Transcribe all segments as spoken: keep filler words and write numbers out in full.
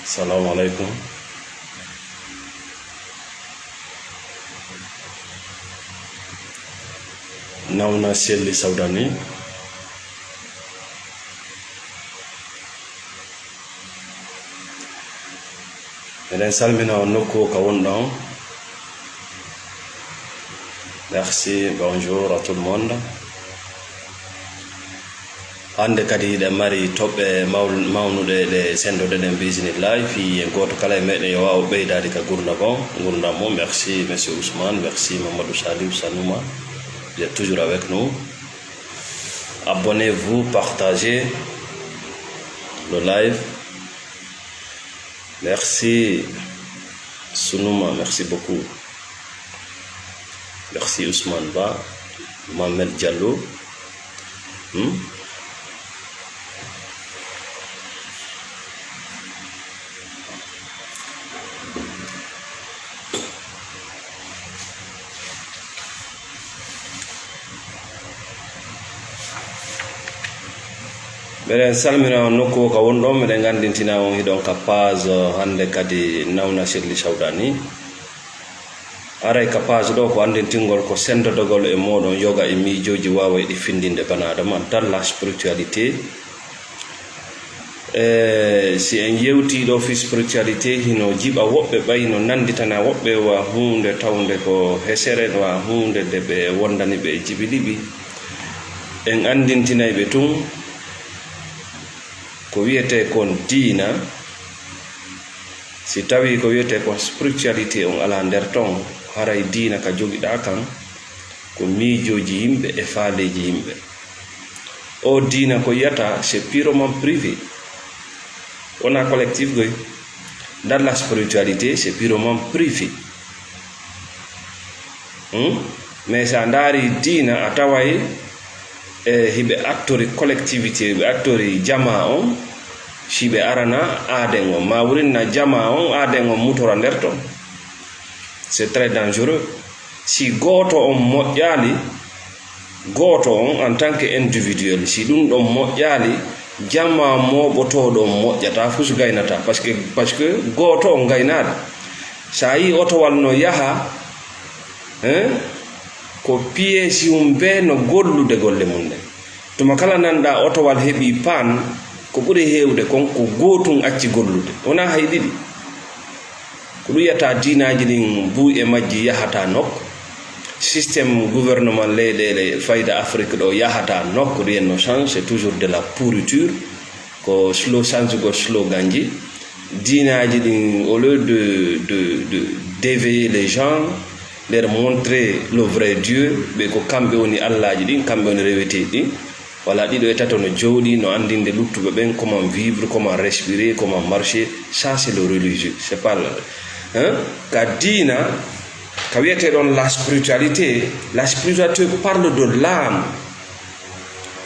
Assalamu alaikum. Nawna Selli Sawdani. Eɗen salmina on nokku o ka wonɗon. Merci, bonjour à tout le monde. Hannde kadi hiɗen mari toɓɓe mawl-, mawnuɗe ɗe senndoɗen bismillah, fii en gooto kala e meɗen yo waaw ɓeydaade ka gurdam on, gurdam mum. Merci, monsieur Ousmane. Merci, Mamadou Salif Sanouma. Vous êtes toujours avec nous. Abonnez-vous, partagez le live. Merci, Sunuma, merci beaucoup. Merci, Ousmane Ba, Mohamed Diallo. Hmm? Meɗen salmina on nokku o ka wonɗon, meɗen anndintina on hiɗon ka page, uh, hannde kadi Nawna Selli Sawdani. Aray ka page ɗo ko anndintingol ko senndodogol e mooɗon yoga e miijooji waawa e ɗi findinde bana adama dans la spiritualité. E si en yewtii ɗo fii spiritualité, hino jiɓa woɓɓe, ɓay no nannditana woɓɓe wa huunde tawnde ko hesere, wa huunde nde ɓe wondani ɓe jiɓi liɓi. En anndintinay ɓe tun ko wiyetee kon diina. Si tawii ko wiyetee kon spiritualité on alaa nder ton, haray diina ka jogiɗaa kan ko miijooji yimɓe e faaleeji yimɓe. O diina ko yiyata, c'est purement privé. Wonaa collectif goy. Dans la spiritualité, c'est purement privé. Hmm? Mais sa ndaari diina, a taway, e, hiɓe attori collectivité, hiɓe attori jamaa on, si ɓe arana aaden on. Ma wurinna jamaa on, aaden on mutora nder ton. C'est très dangereux. Si gooto on moƴƴaali, gooto on en tant que individuel, si ɗum ɗon moƴƴaali, jamaa mooɓotooɗo on moƴƴata, fus gaynata. Parce que, parce que gooto on gaynaali. Sa yii otowal no yaha, hein, ko piyeesi mum ɓe no gollude golle mum ɗen. Tuma kala nanɗaa otowal heɓii paan, ko ɓuri heewde kon, ko gootun acci gollude. Wonaa hay ɗiɗi. Ko ɗum wiyata diinaaji ɗin buy e majji yahata nokku. Système gouvernement leyɗeele fayda Afrique ɗo yahata nokku, rien ne change, c'est toujours de la pourriture. Ko slo-, sansugol sloganji. Diinaaji ɗin, au lieu de, de, de, d'éveiller les gens, leur montrer le vrai Dieu, ɓe ko kamɓe woni Allaaji ɗin, kamɓe woni reweteeɗi ɗin. Wala ɗiɗo e tato no jooɗi, no anndinde luttuɓe ɓen comment vivre, comment respirer, comment marcher. Ça, c'est le religieux. C'est pas le, hein? Ka diina, ka wiyetee ɗon la spiritualité, la spiritualité parle de l'âme.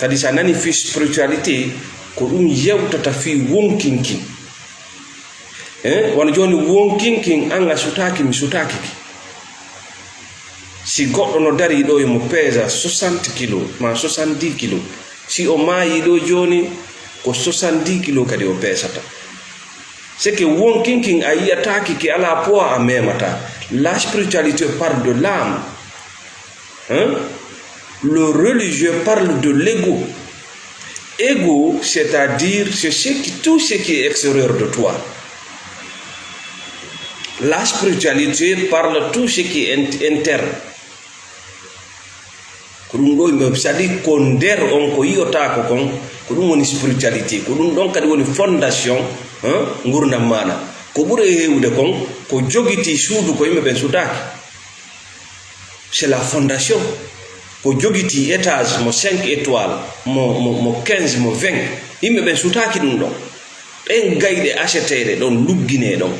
Kadi sa nani fii spiritualité, ko ɗum yewtata fii wonkinkin. Eh, wano jooni wonkinkin an a sutaaki, mi sutaaki ki. Si goɗɗo no darii ɗo emo peesa soixante kilos, ma soixante-dix kilos, si o maayii ɗo jooni, ko soixante-dix kilos kadi o peesata. C'est que wonkinkin a yiyataaki ki, alaa poids a meemataa. La spiritualité parle de l'âme. Hein? Le religieux parle de l'ego. Ego, c'est-à-dire, c'est ce qui, tout ce qui est extérieur de toi. La spiritualité parle tout ce qui est in-, interne. Ko ɗum ɗo yimɓe, c'est-à-dire ko nder on ko yi'otaako kon, ko ɗum woni spiritualité. Ko ɗum ɗon kadi woni fondation, hein, ngurndan maaɗa. Ko ɓuri e heewude kon, ko jogitii suudu ko yimɓe ɓen sutaaki. C'est la fondation. Ko jogitii étage mo cinq étoiles, mo, mo, mo quinze, mo vingt. Yimɓe ɓen sutaaki ɗum ɗon. Ɗen gayɗe aseteeɗe ɗon, lugginee ɗon.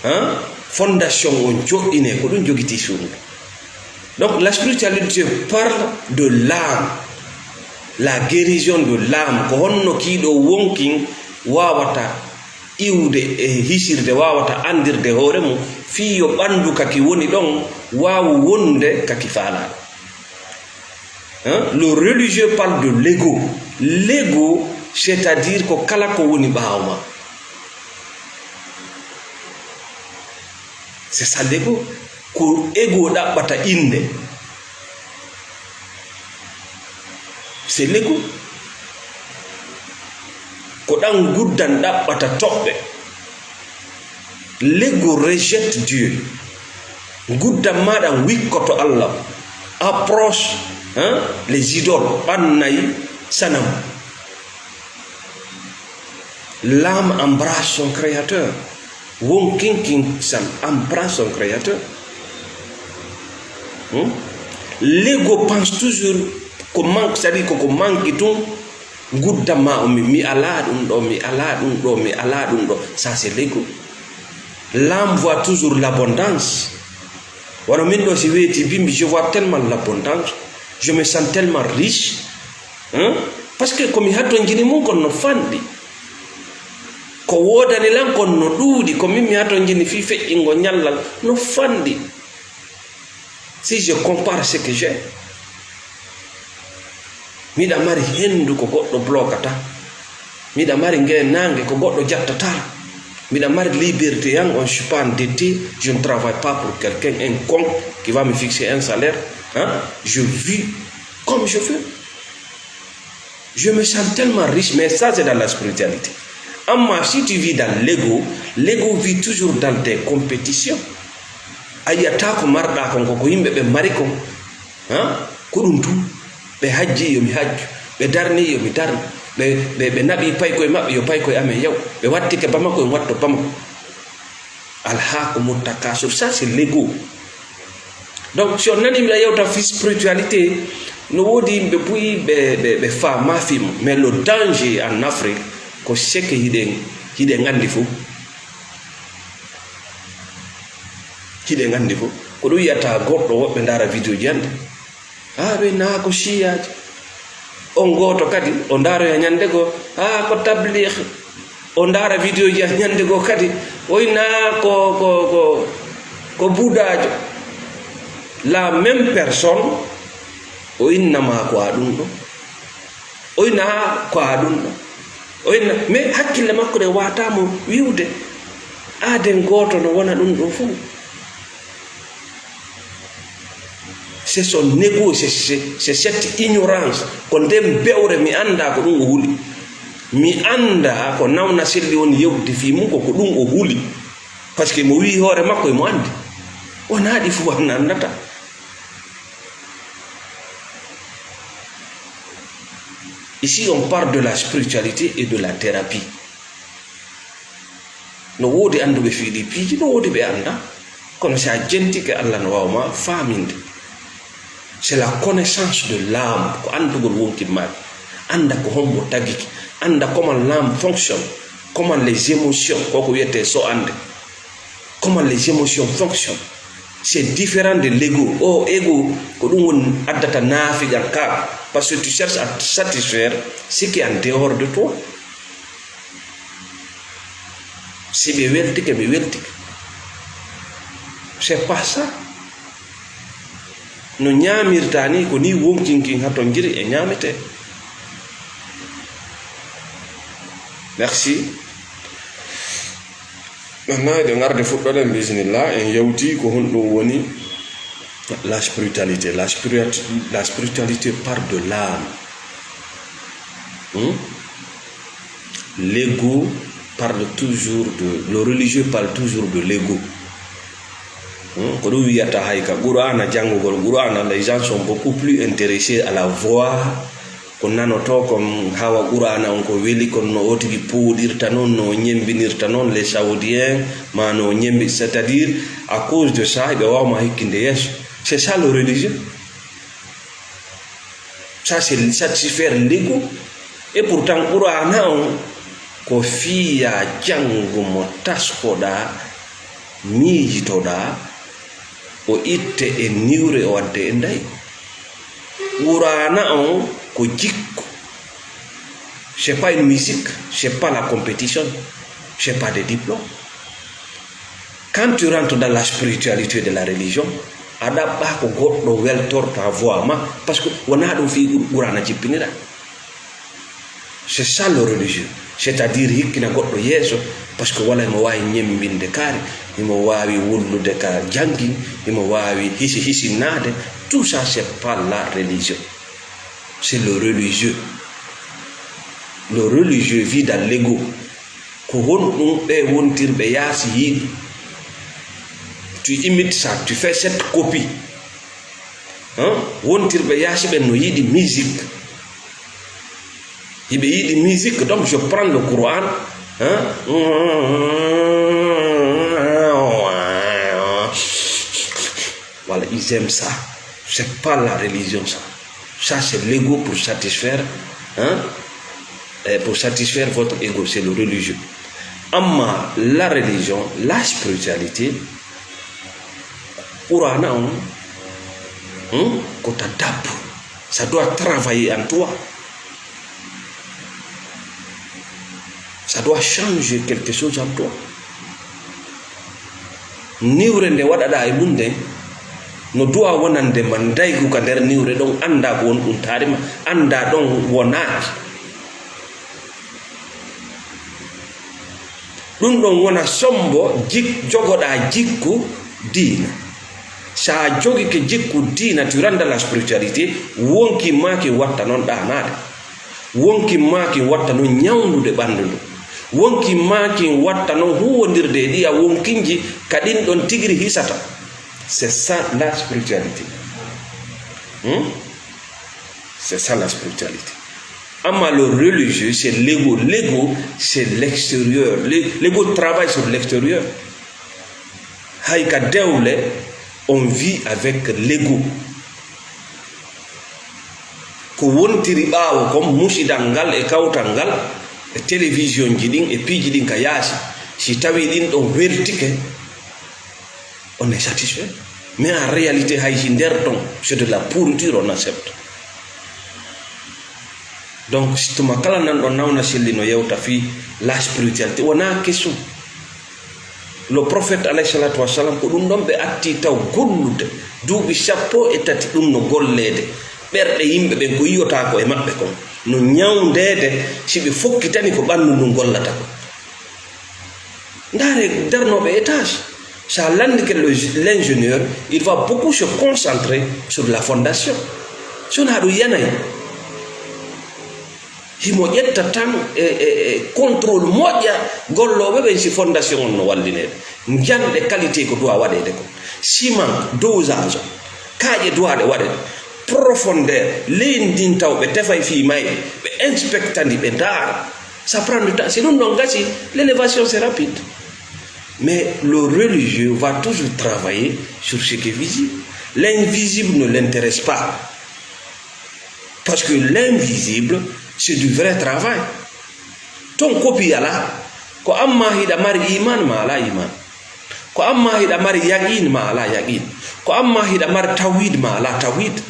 Hein? Fondation on joɗɗinee, ko ɗum jogitii suudu. Donc, la spiritualité parle de l'âme, la guérison de l'âme. Ko honno kiiɗo wonkin waawata iwde e hisirde, waawata anndirde hoore mum, fii yo ɓanndu kaki woni ɗon waawu wonde kaki faalaaɗo. Hein? Le religieux parle de l'ego. L'ego, c'est-à-dire ko kala ko woni ɓaawo ma. C'est ça l'ego. Ko ego ɗaɓɓata innde. C'est l'ego. Ko ɗan guddan ɗaɓɓata toɓɓe. L'ego rejette Dieu. Guddan maa ɗan wikkoto Allah. Approche, hein, les idoles, ɓannay sanam. L'âme embrasse son créateur. Won kinkin san embrasse son créateur. Hmm? L'ego pense toujours ko manque, c'est-à-dire ko ko manque tun. Guddan maa o mi, mi alaa ɗum ɗo, mi alaa ɗum ɗo, mi alaa ɗum ɗo. Ça, c'est l'ego. L'âme voit toujours l'abondance. Wano min ɗo si weeti bimbi, je vois tellement l'abondance. Je me sens tellement riche. Hein? Parce que ko mi hatonjini mun kon no fanɗi. Ko woodani lan kon no ɗuuɗi, ko min mi hatonjini fii feƴƴingo ñallal no fanɗi. Si je compare ce que j'ai, miɗa mari hendu ko goɗɗo blokata. Miɗa mari nge nange ko goɗɗo jattata. Miɗa mari liberté yan, on, je suis pas endetté, je ne travaille pas pour quelqu'un, un con qui va me fixer un salaire. Hein? Je vis comme je veux. Je me sens tellement riche, mais ça c'est dans la spiritualité. Amma si tu vis dans l'ego, l'ego vit toujours dans des compétitions. A yiyata ko marɗa kon ko, ko yimɓe ɓe mari kon. Ha? Ko ɗum tun. Ɓe hajji yo mi hajju. Ɓe darni yo mi darni. Ɓe, ɓe, ɓe naɓi paykoye maɓɓe yo paykoye amen yaw. Ɓe wattike Bamako yo mi watto Bamako. Alhaku mutakasur, ça c'est l'ego. Donc si on nani miɗa yewta fi spiritualité, no woodi yimɓe buy ɓe, ɓe, ɓe faama film, mais le danger en Afrique ko seke hiɗen, hiɗen andi fof. Hiɗen andi fof. Ko ɗum yiyata goɗɗo woɓɓe ndaara vidéo ji andi. Haa ɓe naa ko siyaaji. On gooto kadi, o ndaaroya ñande goo, haa ko tabliih. O ndaara vidéo ji ñande goo kadi, o inna ko, ko, ko, ko buudaajo. La même personne, o inna ma ko a ɗum ɗo. O inna haa ko a ɗum ɗo. O inna, mais hakkille makko ɗe waata mo wi'ude. Aaden gooto no wona ɗum ɗo fof. C'est son ego, c'est, c'est, c'est cette ignorance. Ko nden bewre mi annda ko ɗum o huli. Mi annda ko nawna selli woni yewde fii mum ko, ko ɗum o huli. Parce que mo wi'i hoore makko emo anndi. Wonaa ɗi fof an anndata. Ici, on parle de la spiritualité et de la thérapie. No woodi annduɓe fii ɗi piiji, no woodi ɓe annda. Kono si a jentike, Allah no waawa ma faaminde. C'est la connaissance de l'âme, ko anndugol wonkin maaɗa. Annda ko hombo tagike, annda comment l'âme fonctionne, comment les émotions, ko ko wiyetee so annde, comment les émotions fonctionnent. C'est différent de l'ego. O ego, ko ɗum woni addata naafigal ka, parce que tu cherches à satisfaire ce qui est en dehors de toi. Si ɓe weltike, mi weltike. C'est pas ça. No ñaamirta ni, ko ni wonkinkin hatonjiri e ñaametee. Merci. Maintenant, eɗen ngarde fuɗɗoɗen, bismillah. En yewti ko honɗum woni la spiritualité. La spiritu-, la spiritualité part de l'âme. Hmm? L'ego parle toujours de, le religieux parle toujours de l'ego. Hmm? Ko ɗum wiyata hay ka Qur'ana, janngugol Qur'ana, les gens sont beaucoup plus intéressés à la voix, ko nanotoo kon, hawa Qur'ana on ko weli kon, no o tigi pooɗirta noon, no o ñemmbinirta noon, les Saoudiens, ma no o ñemmbi-, c'est-à-dire, à cause de ça, ɓe waawma hikkinde yeeso. C'est ça le religieux. Ça, c'est satisfaire l'ego. Et pourtant, Qur'ana on ko fiya janngo mo taskoɗaa, miijitoɗaa, o itte e niwre, o adde e ndaygu. Qur'ana on ko jikku. C'est pas une musique, c'est pas la compétition, c'est pas des diplômes. Quand tu rentres dans la spiritualité de la religion, a ɗaɓɓa ko goɗɗo weltorta voix ma, parce que wonaa ɗum fii Qur-, Qur'ana jippinira. C'est ça le religieux, c'est-à-dire hikkina goɗɗo yeeso, Parce que wala imo waawi ñemmbinde kaari, imo waawi wullude ka janngi, imo waawi hisi hisinnaade. Tout ça, c'est pas la religion. C'est le religieux. Le religieux vit dans l'ego. Ko honɗum ɓe wontirɓe yaasi yiɗi? Tu imites ça, tu fais cette copie. Hein? Wontirɓe yaasi ɓen no yiɗi musique. Hiɓe yiɗi musique, donc je prends le Coran. Hein? Voilà, ils aiment ça. C'est pas la religion, ça. Ça, c'est l'ego pour satisfaire, hein? Et pour satisfaire votre ego, c'est le religieux. Amma la religion, la spiritualité, Qur'ana on, hmm, ko tadabbur. Ça doit travailler en toi. Ça doit changer quelque chose en toi. Niwre nde waɗaɗa e mum nden, no duwa wonande ma ndaygu ka nder niwre ɗon, annda ko woni ɗum taari ma, annda ɗon wonaaki. Ɗum ɗon wona sombo jik-, jogoɗa jikku diina. Sa jogike jikku diina, tu rentres dans la spiritualité, wonki ma kin watta non ɗaanaade. Wonki ma kin watta non ñawndude ɓanndu ndu. Wonki ma kin watta non huwwondirde e ɗiya wonkinji ka ɗin ɗon tigiri hisata. C'est ça la spiritualité. Hmm? C'est ça la spiritualité. Amma le religieux, c'est l'ego. L'ego, c'est l'extérieur. Le-, l'ego travaille sur l'extérieur. Hay ka dewle, on vit avec l'ego. Ko wontiri ɓaawo kon, musidal ngal e kawtal ngal, e télévision ji ɗin, e piiji ɗin ka yaasi, si tawi ɗin ɗon weltike, on est satisfait. Mais en réalité, hay si nder ton, c'est de la pourriture, on accepte. Donc, si tuma kala nan ɗon nawna selli no yewta fii la spiritualité, wona keso. Le prophète, alayhi salatu wassalam, ko ɗum ɗon ɓe atti taw gollude. Duuɓi sappo e tati ɗum no golleede. Ɓerɗe yimɓe ɓen ko yi'otaa ko e maɓɓe kon. No ñawndeede si ɓe fokkitani ko ɓanndu ndun gollata ko. Ndaare darnooɓe étage. Sa lanndike le-, l'ingénieur, il va beaucoup se concentrer sur la fondation. So na ɗum yanay. Himo ƴetta tan e, e, e contrôle moƴƴa gollooɓe ɓen si fondation on no wallineede. Njanɗe qualité ko duwa waɗeede ko. Ciment, dosage, kaaƴe duwaaɗe waɗeede. Profondeur, leydi ndin taw ɓe tefay fii mayre, ɓe inspectandi, ɓe ndaara. Ça prend du temps. Si ɗum ɗon gasi, l'élévation, c'est rapide. Mais le religieux va toujours travailler sur ce qui est visible. L'invisible ne l'intéresse pas. Parce que l'invisible, c'est du vrai travail. Ton copie alaa. Ko amma hiɗa mari iman ma alaa iman. Ko amma hiɗa mari yaqin ma alaa yaqin. Ko amma hiɗa mari tawhid ma alaa tawhid.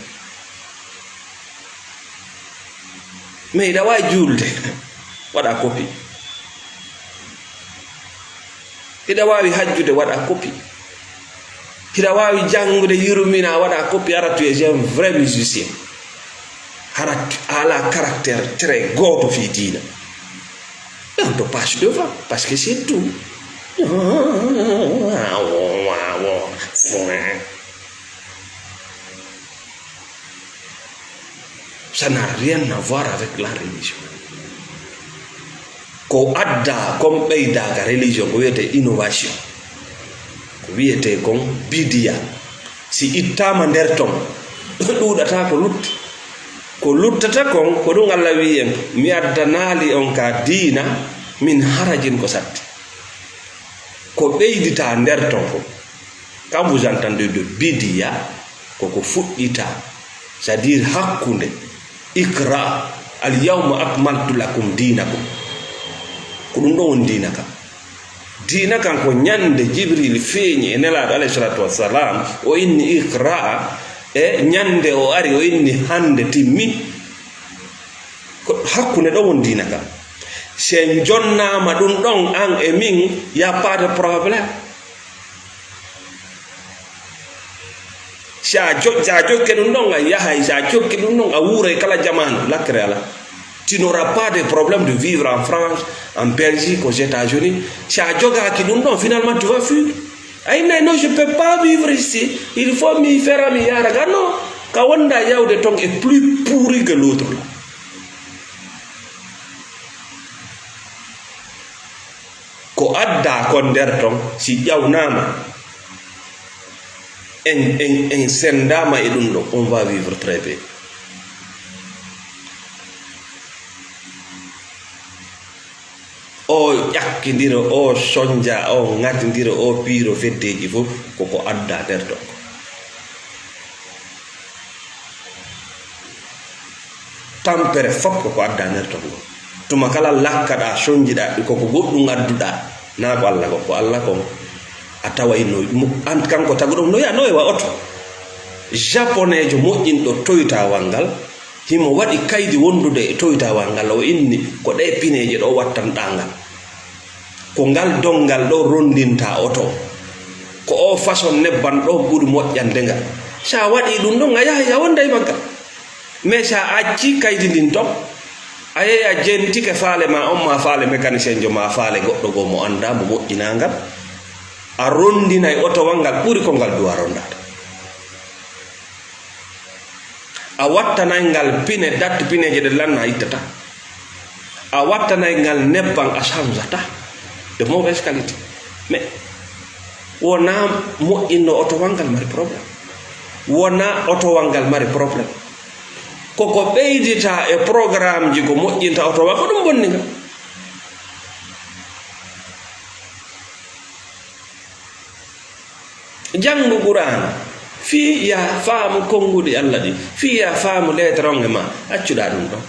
Mais hiɗa waawi juulde, waɗa copie. Hiɗa waawi hajjude, waɗa copie. Hiɗa waawi janngude, yurmina, waɗa copie, hara tu es un vrai musicien. Hara tu-, a alaa caractère très gooto fii diina. Et on te passe devant, parce que c'est tout. Ça n'a rien à voir avec la religion. Ko adda, kon ɓeyda ka religion, ko wiyetee innovation. Ko wiyetee kon bidiya. Si ittaama nder ton, ɗuuɗata ko lutti. Ko luttata kon, ko ɗum Allah wi'i en, mi addanaali on ka diina min harajin ko satti. Ko ɓeydita nder ton ko. Quand vous entendez de bidiya, ko ko fuɗɗita, c'est-à-dire hakkunde, iqra, al yawma akmaltu lakum dinakum. Ko ɗum ɗon woni diina kan. Diina kan ko ñande Jibril feeñi e Nelaaɗo alayhi salatu wassalam, o inni iqra, e ñande o ari o inni hande timmi. Ko hakkunde ɗon woni diina kan. Si en jonnaama ɗum ɗon an e min, y a pas de problème. Si a jo-, si a jokke ɗum ɗon, a yahay, si a jokki ɗum ɗon, a wuuray kala jamaanu, lakkere alaa. Tu n'auras pas de problème de vivre en France, en Belgique, aux États-Unis. Si a jogaaki ɗum ɗon, finalement, tu vas fuir. A innay, non, je peux pas vivre ici. Il faut mi fera mi yara ga. Non, ka wonda yawde ton est plus pourri que l'autre là. Ko adda kon nder ton, si ƴawnaama, en, en, en senndaama e ɗum ɗo, on va vivre très bien. O ƴakkindira, o sonja, o ŋatindira, o piiro feddeeji fof, ko ko adda nder ton. Tampere fof ko ko adda nder ton ngol. Tuma kala lakkaɗa, sonjiɗa, ko ko goɗɗum adduɗa, na ko Allah ko, ko Allah kon a taway no mo-, an, kanko taguɗo no ya, no e wa oto. Japoneejo moƴƴinɗo toytawal ngal, himo waɗi kaydi wondude e toytawal ngal, o inni ko ɗe pineeje ɗo wattanɗa ngal. Ko ngal donngal ɗo rondinta oto. Ko o façon nebban ɗo ɓuri moƴƴande ngal. Sa waɗi ɗum ɗon, a yahay a wonda e maggal. Mais sa acci kaydi ndin ton, a yehi a jentike faale ma on, ma faale mécanicien jo, ma faale goɗɗo goo mo annda mo moƴƴina ngal, a rondinay otowal ngal ɓuri ko ngal duwa rondade. A wattanay ngal pine, date pineeje ɗe lanna a ittata. A wattanay ngal nebban a sanjata. De mauvaise qualité. Mais wona moƴƴinno otowal ngal mari problème. Wona otowal ngal mari problème. Koko ɓeydita e programme ji ko moƴƴinta otowal, ko ɗum bonni ngal. Janngu Qur'aana fii ya faamu konnguɗi Alla ɗin, fii ya faamu lettre on e ma, accuɗaa ɗum ɗon.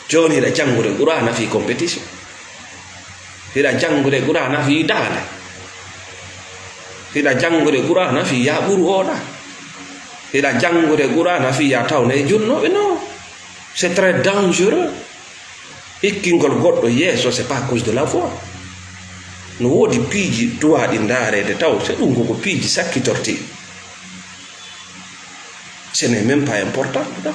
Jooni hiɗa janngude Qur'aana fii compétition. Hiɗa janngude Qur'aana fii daande. Hiɗa janngude Qur'aana fii ya ɓuru oɗa. Hiɗa janngude Qur'aana fii ya tawne e junnooɓe. Non, c'est très dangereux. Hikkingol goɗɗo yeeso, c'est pas à cause de la voix. No woodi piiji duwaaɗi ndaareede taw, c'est ɗum ko ko piiji sakkitorteeɗi. Ce n'est même pas important, non.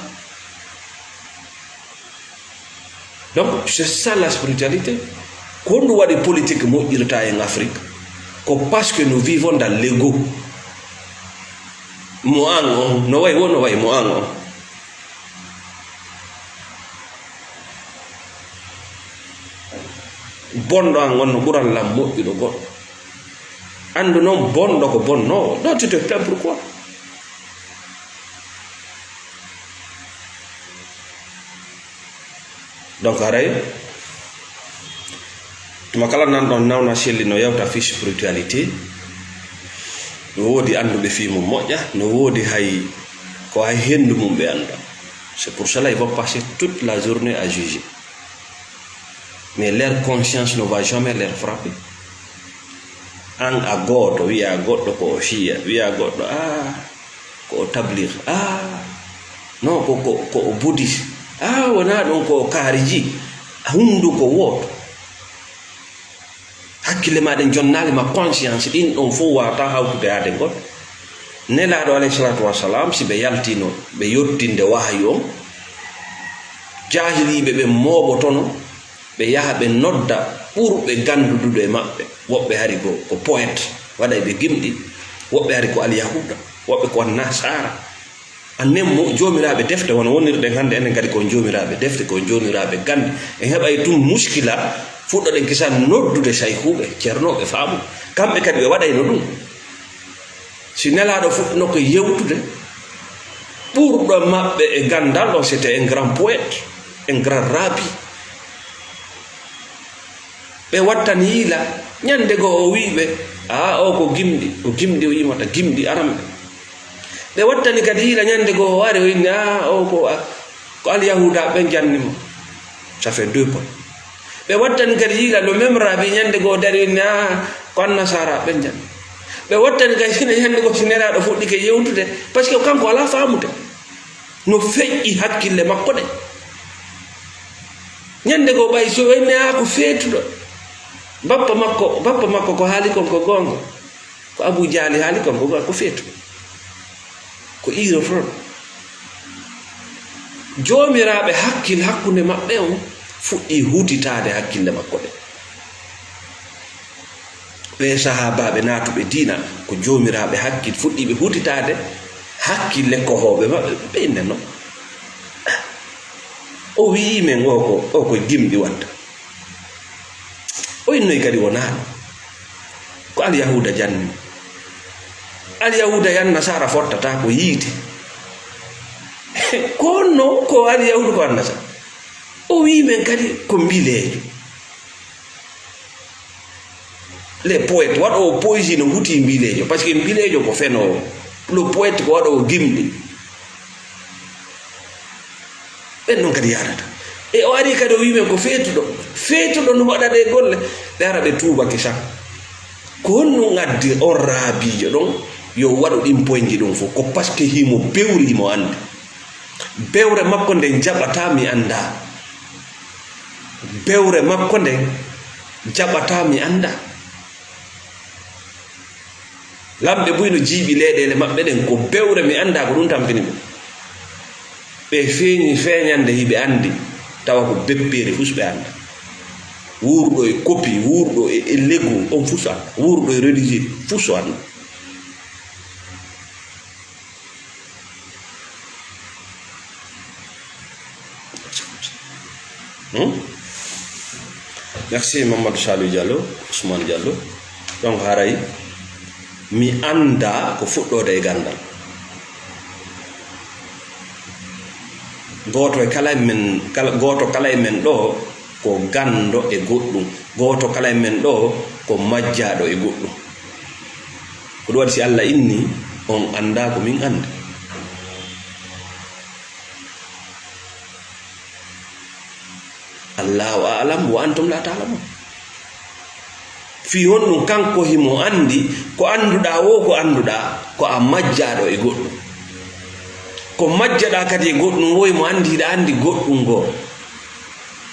Donc, c'est ça la spiritualité. Ko honɗum waɗi politique moƴƴirta en Afrique? Ko parce que nous vivons dans l'ego. Mo an on, no way, wo no way mo an on. Bonɗo an on no ɓuran lan moƴƴuɗo goɗɗo. Anndu non bonɗo ko bonnoowo. Donc tu te plains pourquoi? Donc haray tuma kala nan ɗon nawna selli no yewta fii spiritualité, no woodi annduɓe fii mum moƴƴa, no woodi hay ko hay henndu mum ɓe annda. C'est pour cela ils vont passer toute la journée à juger. Mais leur conscience ne va jamais leur frapper. An a gooto, wiya goɗɗo ko o shiya, wiya goɗɗo, ah, ko o tabligh, ah, non, ko, ko, ko o bouddhiste, ah, wona ɗum ko o khariji, hunnduko wooto. Hakkille ma ɗen jonnaali ma conscience, ɗin ɗon fof wawata hawtude yaade ngol. Nelaaɗo alayhi salatu wassalam, si ɓe yaltino, ɓe yottinde wahayu on, jahiliiɓe ɓe mooɓotono, ɓe yaha ɓe nodda ɓurɓe ganndudude e maɓɓe. Woɓɓe hari ko, ko poète, waɗay ɓe gimɗi, woɓɓe hari ko alyahuuda, woɓɓe ko annasara. Annen mo joomiraaɓe defte, wano wonirɗen hannde, enen kadi ko joomiraaɓe defte, ko joomiraaɓe gannde. En heɓay tun muskila, fuɗɗoɗen kisan noddude sayhuuɓe, ceernooɓe faamu. Kamɓe kadi ɓe waɗayno ɗum. Si Nelaaɗo fuɗɗinoo ko yewtude, ɓurɗo maɓɓe e ganndal on, c'était un grand poète, un grand rabbi. Ɓe wattani yiila, ñannde goo o wi'i ɓe, "Aa, oo ko gimɗi, ko gimɗi o yimata, gimɗi aranɓe." Ɓe wattani kadi yiila, ñannde goo o ari o inni, "Aa, oo ko, a, ko alyahuuda ɓen janni mo." Ça fait deux points. Ɓe wattani kadi yiila, le même rabbi, ñannde goo o dari o inni, "Aa, ko annasara ɓen janni." Ɓe wattani kadi yiila, ñannde goo si Nelaaɗo fuɗɗike yewtude, parce que kanko alaa faamude. No feƴƴi hakkille makko ɗe. Ñannde goo ɓay so inni, "Aa, ko feetuɗo." Bappa makko, bappa makko ko haali kon ko goonga. Ko Abu Jahli haali kon ko goonga, ko feetuɗo. Ko iiro fron. Joomiraaɓe hakkil hakkunde maɓɓe on fuɗɗii hutitaade hakkille makko ɗe. Ɓee sahaabaaɓe naatuɓe diina ko joomiraaɓe hakkil fuɗɗiiɓe hutitaade hakkille kohooɓe maɓɓe ɓe innde non. O wi'i men o ko, o ko gimɗi watta. O innoy kadi wonaa ɗum. Ko Alyahuuda janni. Alyahuuda yan Nasaara fottata ko yiite. Ko honno ko Alyahuuda ko Annasaara? O wi'i men kadi ko mbileejo. Les poètes, waɗoowo poésie no huti mbileejo, parce que mbileejo ko fenoowo. Le poète ko waɗoowo gimɗi. Ɓen non kadi yaadata. E o ari kadi o wi'i men ko feetuɗo. Feetuɗo no waɗa ɗe golle. Ɓe ara ɓe tuubake sa. Ko honɗum addi on raabiijo ɗon yo waɗu ɗin poynji ɗum fof? Ko parce que himo bewri, himo anndi. Bewre makko nden jaɓataa mi anndaa. Bewre makko nden jaɓataa mi anndaa. Lamɓe buy no jiiɓi leyɗeele maɓɓe ɗen, ko bewre mi anndaa ko ɗum tampini ɓe. Ɓe feeñi feeñannde hiɓe anndi, tawa ko beppeere fus ɓe annda. Wuurɗo e kopi, wuurɗo e, e legu, on fus annda. Wuurɗo e religieux, fus annda. Hmm? Merci Mamadou Salou Diallo, Ousmane Diallo. Donc haray mi annda ko fuɗɗoode e ganndal. Gooto e kala e men, kala, gooto kala e men ɗo ko ganndo e goɗɗum. Gooto kala e men ɗo ko majjaaɗo e goɗɗum. Ko ɗum waɗi si Allah inni, on annda ko min anndi. Allahu a'lam wa antum la ta'lamun. Fii honɗum kanko himo anndi ko annduɗaa woo ko annduɗaa, ko a majjaaɗo e goɗɗum. Ko majjaɗaa kadi e goɗɗum woo himo anndi hiɗa anndi goɗɗum goo.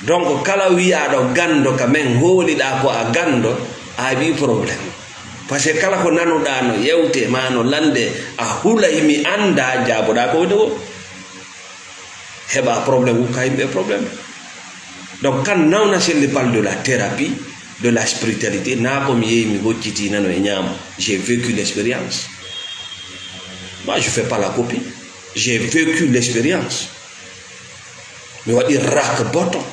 Donc kala wi'aaɗo ganndo ka men hooliɗaa ko a ganndo, a heɓii problème. Parce que kala ko nanuɗaa no yewtee maa no lanndee, a hulay mi anndaa, jaaboɗaa ko woni woo. Heɓa problème, ukka yimɓe problème. Donc quand Nawna Selli parle de la thérapie, de la spiritualité, naa ko mi yehi mi hoccitii nano e ñaamo. J'ai vécu l'expérience. Moi je fais pas la copie. J'ai vécu l'expérience. Mi waɗi rak boto.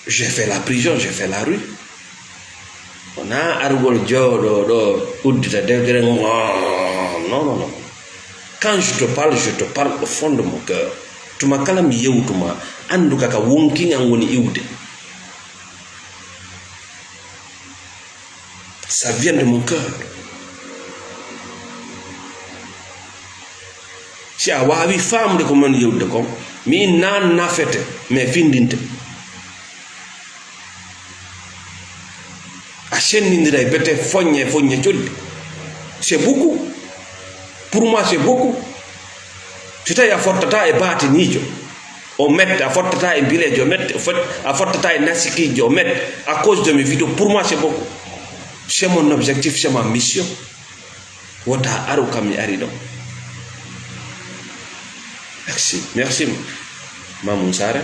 J'ai fait la prison, j'ai fait la rue. Wonaa arugol jooɗoo ɗo uddita dewtere ngo. Non, non, non. Quand je te parle, je te parle au fond de mon cœur. Tuma kala mi yewtu ma, anndu ka ka wonkin an woni iwde. Ça vient de mon cœur. Si a waawi faamude ko mon yewtude kon, mi naan nafete, mais findinte. A senndindira e bete foññe, foññe colli. C'est beaucoup. Pour moi, c'est beaucoup. Si tawi a fottata e baatiniijo, o mette, a fottata e mbileejo, o mette, o fot-, a fottata e nasikiijo, o mette, à cause de mes vidéos, pour moi, c'est beaucoup. C'est mon objectif, c'est ma mission. Wota aru kam mi ari ɗo. Merci, merci. Mamoun Sare.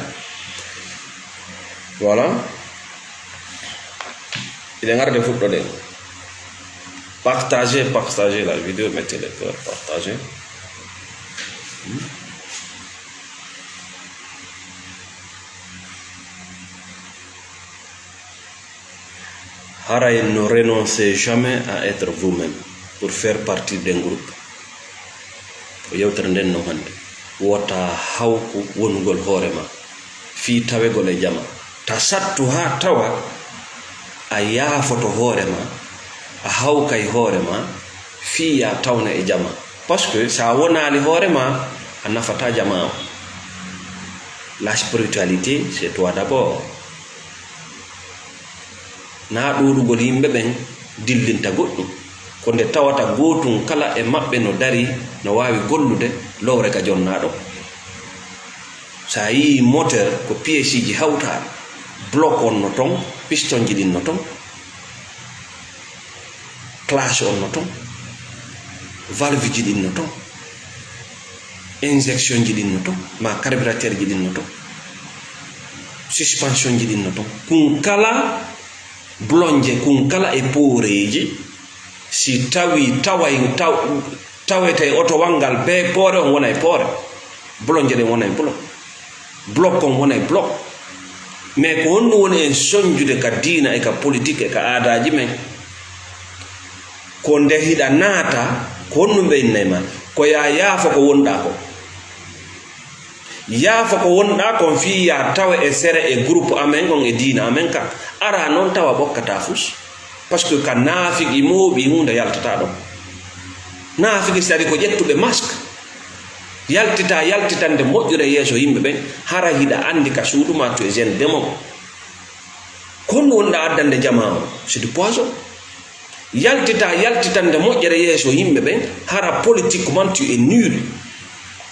Voilà. Iɗen arde fuɗɗoɗen. Partagez, partagez la vidéo, mettez les cœurs, partagez. Hmm? Haray no renoncez jamais à être vous-même pour faire partie d'un groupe. Ko yewtere nden non hannde. Wota hawku wonugol hoore ma fii tawegol e jama. Ta sattu haa tawa a yaafoto hoore ma, a hawkay hoore ma fii ya tawna e jama. Parce que sa wonaali hoore ma, a nafata jama o. La spiritualité, c'est toi d'abord. Naa ɗuuɗugol yimɓe ɓen dillinta goɗɗum. Ko nde tawata gootum kala e maɓɓe no darii, no waawi gollude lowre ka jonnaa ɗon. So a yii moteur, ko piyeesiiji hawtaaɗi, bloc on no ton, pistonji ɗin no ton, classe on no ton, valveji ɗin no ton. Injection ji ɗin no ton, ma carburateur ji ɗin no ton, suspension ji ɗin no ton. Kun kala blonje, kun kala e pooreeji. Si tawi taway taw tawete e otowal ngal, be poore on wona e poore, blonje ɗen wona e blon, blok on wona e blok. Mais ko honɗum woni en sonjude ka diina e ka politik e ka aadaaji men? Ko nde hiɗa naata, ko honɗum ɓe innay ma? Ko yaa yaafo ko wonɗaa ko. Yaafo ko wonɗaa kon fii yaa tawe e sere e groupe amen on e diina amen kan. Araa non tawa ɓokkataa fus. Parce que ka naafigi mooɓi huunde yaltataa ɗon. Naafigi sari ko ƴettuɓe masque. Yaltitaa yaltitande moƴƴude yeeso yimɓe ɓen, hara hiɗa anndi ka suudu maa tu es un démon. Ko honɗum wonɗaa addande jamaa on? C'est du poison. Yaltitaa yaltitande moƴƴere yeeso yimɓe ɓen, hara politiquement tu es nul.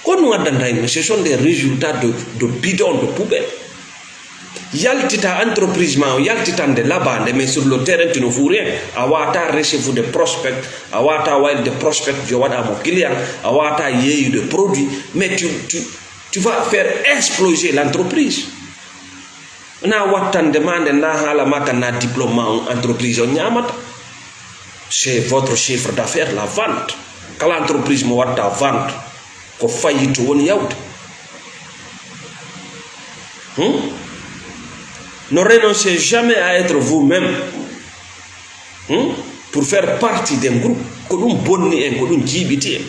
Ko honɗum addanta en? Ce sont des résultats de, de bidon, de poubelle. Yaltitaa entreprise maa on, yaltitande labaande, mais sur le terrain tu ne fous rien. A waawataa recevude prospect, a waawataa waylude prospect yo waɗaa mo client, a waawataa yeeyude produit, mais tu, tu, tu vas faire exploser l'entreprise. Na wattande ma nde na haala ma kan na diplôme ma on entreprise on ñaamata. C'est votre chiffre d'affaires, la vente. Kala entreprise mo watta vente, ko faillite woni yawde. Hmm? Ne renoncez jamais à être vous-même. Hmm? Pour faire partie d'un groupe. Ko ɗum bonni en, ko ɗum jiiɓiti en.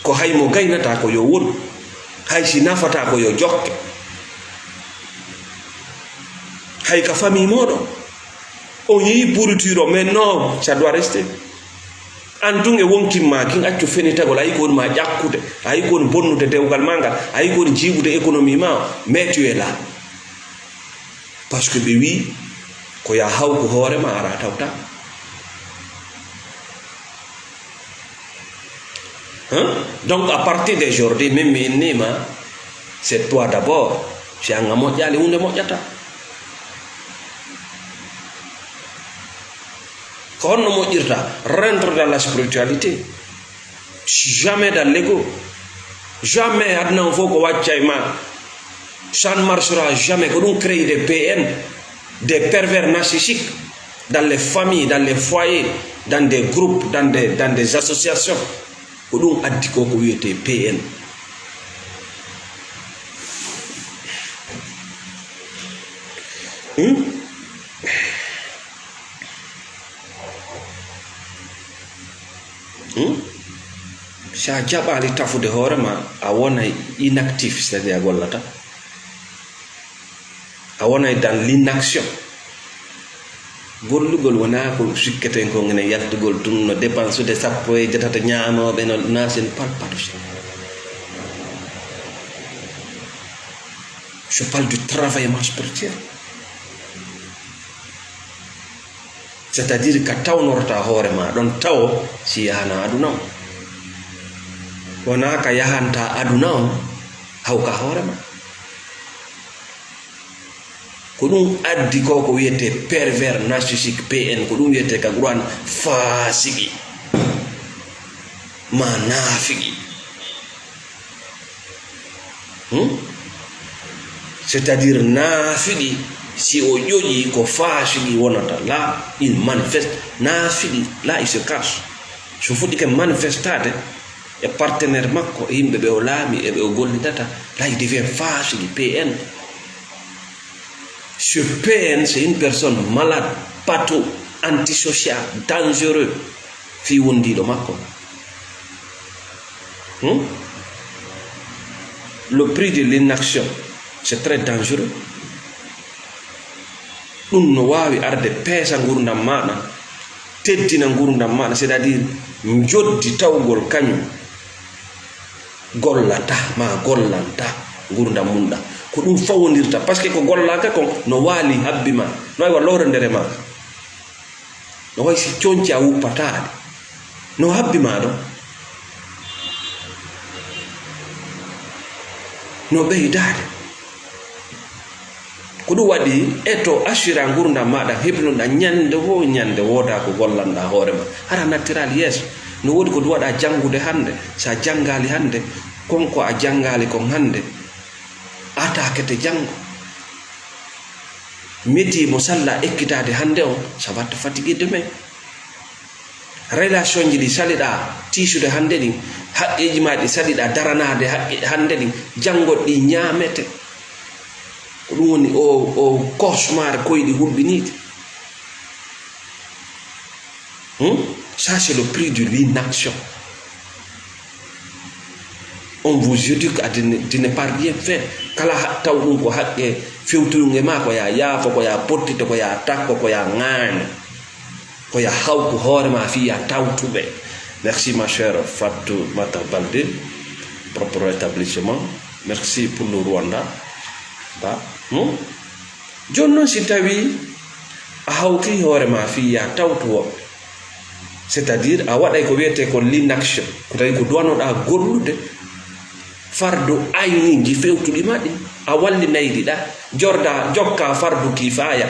Ko hay mo gaynataa ko yo wonu, hay si nafataa ko yo jokke. Hay ka famille mooɗon, on yii pourriture o, mais non, ça doit rester. An tun e wonkin maa kin, accu fenitagol, a yii ko woni ma ƴakkude, a yii ko woni bonnude dewgal maa ngal, a yii ko woni jiiɓude économie maa o, mais tu es là. Parce que ɓe wii ko yaa hawku hoore ma, araa tawtaa. Hein? Donc, à partir d'aujourd'hui, min mi innii ma, c'est toi d'abord. Si an a moƴƴaali, huunde moƴƴataa. Ko honno moƴƴirta? Rentre dans la spiritualité. Jamais dans l'ego. Jamais aduna on fof ko waccay ma. Ça ne marchera jamais. Ko ɗum créer des P N, des pervers narcissiques, dans les familles, dans les foyers, dans des groupes, dans des, dans des associations. Ko ɗum addi ko, ko wiyetee P N. Hmm? Hmm? Si a jaɓaali tafude hoore ma, a wonay inactif, c'est-à-dire a gollataa. A wonay dans l'inaction. Gollugol wonaa ko sikketen kon ene yaltugol tun, no dépensude sappo e jeetato ñaamooɓe, no, na, c'est pas, pas du ça. Je parle du travaillement spirituel. C'est-à-dire ka tawnorta hoore ma ɗon tawo si yahana aduna on. Wonaa ka yahanta aduna on hawka hoore ma. Ko ɗum addi ko, ko wiyetee pervers narcissique, P N, ko ɗum wiyetee ka Qur'an faasiki, ma naafiki. Hmm? C'est-à-dire naafiki, si o ƴoƴi ko faasiki wonata, là, il manifeste. Naafiki, là, il se cache. So fuɗɗike manifestaade e partenaire makko, e yimɓe ɓe o laami, e ɓe o gollidata, là, il devient faasiki, P N. Ce P N, c'est une personne malade, pato, antisocial, dangereux, fii wondiiɗo makko. Hmm? Le prix de l'inaction, c'est très dangereux. Ɗum no waawi arde peesa ngurdam maaɗa, teddina ngurdam maaɗa, c'est-à-dire njoddi tawgol kañum gollata ma gollanta ngurdam mum ɗam. Ko ɗum fawondirta, parce que ko gollaaka kon no waali habbi ma, no wawi wa lowre ndere ma. No wayi si coñci a wuppataade. No habbi ma ɗon. No ɓeydaade. Ko ɗum waɗi eto assura ngurdam maaɗa, hebluɗa ñande wo ñande, wooda ko gollanɗa hoore ma. Hara nattiral yeeso. No woodi ko ɗum waɗa janngude hannde. Sa janngaali hannde, Kon ko a janngaali kon hannde, atakete janngo. Métier mo salla ekkitaade hannde on, ça va te fatiguer demain. Relation ji ɗi saliɗaa tiisude hannde ɗin, haqqeeji maa ɗi saliɗaa daranaade haqqe hannde ɗin, janngo ɗi ñaamete. Ko ɗum woni o, o cauchemar koyɗi hulɓiniiɗi. Hmm? Ça, c'est le prix de l'inaction. On vous éduque à de ne, de ne pas rien faire. Kala ha-, taw ɗum ko haqqe fewtuɗum e ma, ko ya yaafo, ko ya pottito, ko ya takko, ko ya ŋaani, ko ya hawku hoore ma fii ya tawtuɓe. Merci, ma chère Fatoumata Baldé. Propre rétablissement. Merci pour le Rwanda. Ba. Hmm? Jooni noon, si tawii a hawtii hoore maa fii yaa tawtu woɓɓe, c'est-à-dire a waɗay ko wiyetee ko l'inaction, ko tawi ko duwanoɗaa gollude, fardu ayniiji fewtuɗi ma ɗin, a wallinay ɗi ɗaa, jordaa, jokkaa fardu kifaaya.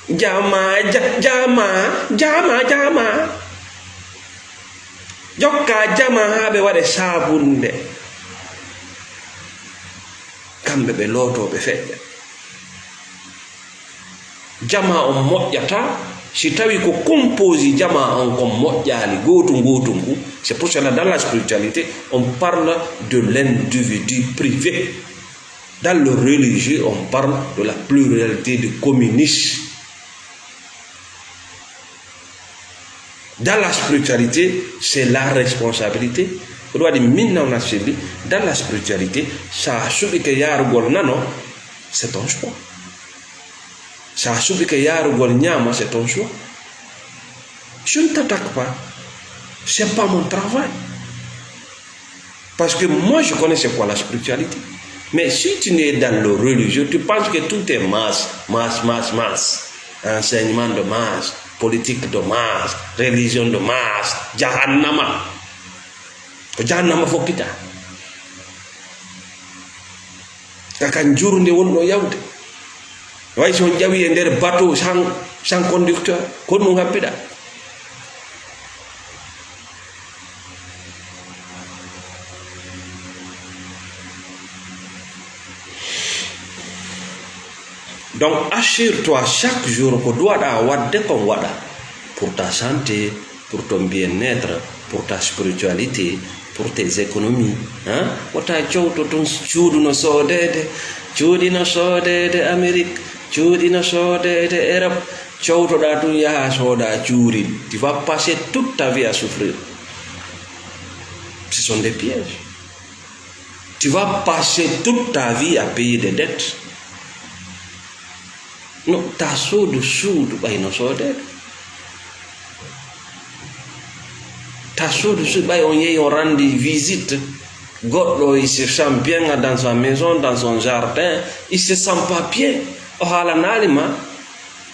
Jamaa, ja-, jamaa, jamaa, jamaa. Jokkaa jamaa haa ɓe waɗa saabunde. Kamɓe ɓe lootoo, ɓe feƴƴa. Jamaa on moƴƴataa si tawii ko composé jamaa on kon moƴƴaali, gootu ngootu ngu. C'est pour cela, dans la spiritualité, on parle de l'individu privé. Dans le religieux, on parle de la pluralité de communis. Dans la spiritualité, c'est la responsabilité. Ko ɗum waɗi min nawna selli, dans la spiritualité, so a suɓike yaarugol nano, c'est ton choix. So a suɓike yaarugol ñaamo, c'est ton choix. Je ne t'attaque pas. C'est pas mon travail. Parce que moi, je connais c'est quoi la spiritualité. Mais si tu es dans le religieux, tu penses que tout est masse, masse, masse, masse. Enseignement de masse, politique de masse, religion de masse, jahannama. Ko jahannama fokkita. Ka kan jurnde wonɗo yawde. Way so on ƴawi e nder bateau sans, sans conducteur, ko ɗum haɓɓiɗa. Donc, assure-toi chaque jour ko duwaɗa wadde kon waɗa pour ta santé, pour ton bien-être, pour ta spiritualité, pour tes économies, hein? Wota cowto tun cuuɗi no soodeede, cuuɗi no soodeede Amérique, cuuɗi no soodeede Europe, cowtoɗa tun yaha sooda cuuɗi. Tu vas passer toute ta vie à souffrir. Ce sont des pièges. Tu vas passer toute ta vie à payer des dettes. No, ta soodu suudu ɓay no soodeede. Ta soodu suudu ɓay on yehi on randi visite. Goɗɗo, il se sent bien dans sa maison, dans son jardin. Il se sent pas bien. O haalanaali ma.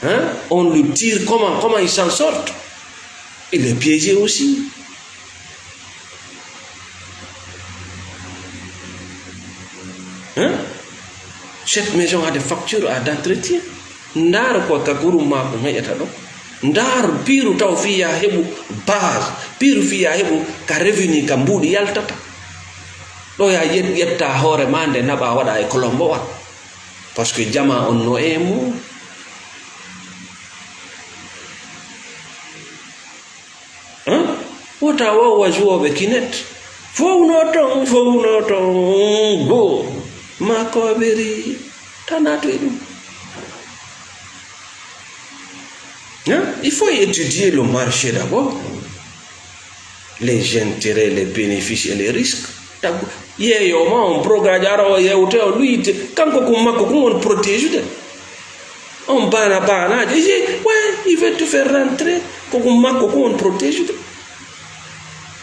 Hein? On le tire comment, comment il s'en sort? Il est piégé aussi. Hein? Cette maison a des factures, a d'entretien. Ndaar ko ka guru ma ko ngaƴata ɗo. Ndaar piiru taw fii ya heɓu base, piiru fii ya heɓu ka revenu ka mbuuɗi yaltata. Ɗo ya yet-, yetta hoore ma nde naɓa waɗa e kolombowa. Parce que jama on no e mum. Hein? Wota wowwa jouwooɓe kinet. Fow no ton, fow no ton, go. Ma ko ɓeri, ta naatu e ɗum. Hein? Il faut étudier le marché d'abord. Les intérêts, les bénéfices et les risques. Tagu, yeeyo ma on, brogaji ara o yewte o luyite, kanko ko makko ko on protéjude. On bana banaji, je, ouais, il veut te faire rentrer, ko ko makko ko on protéjude.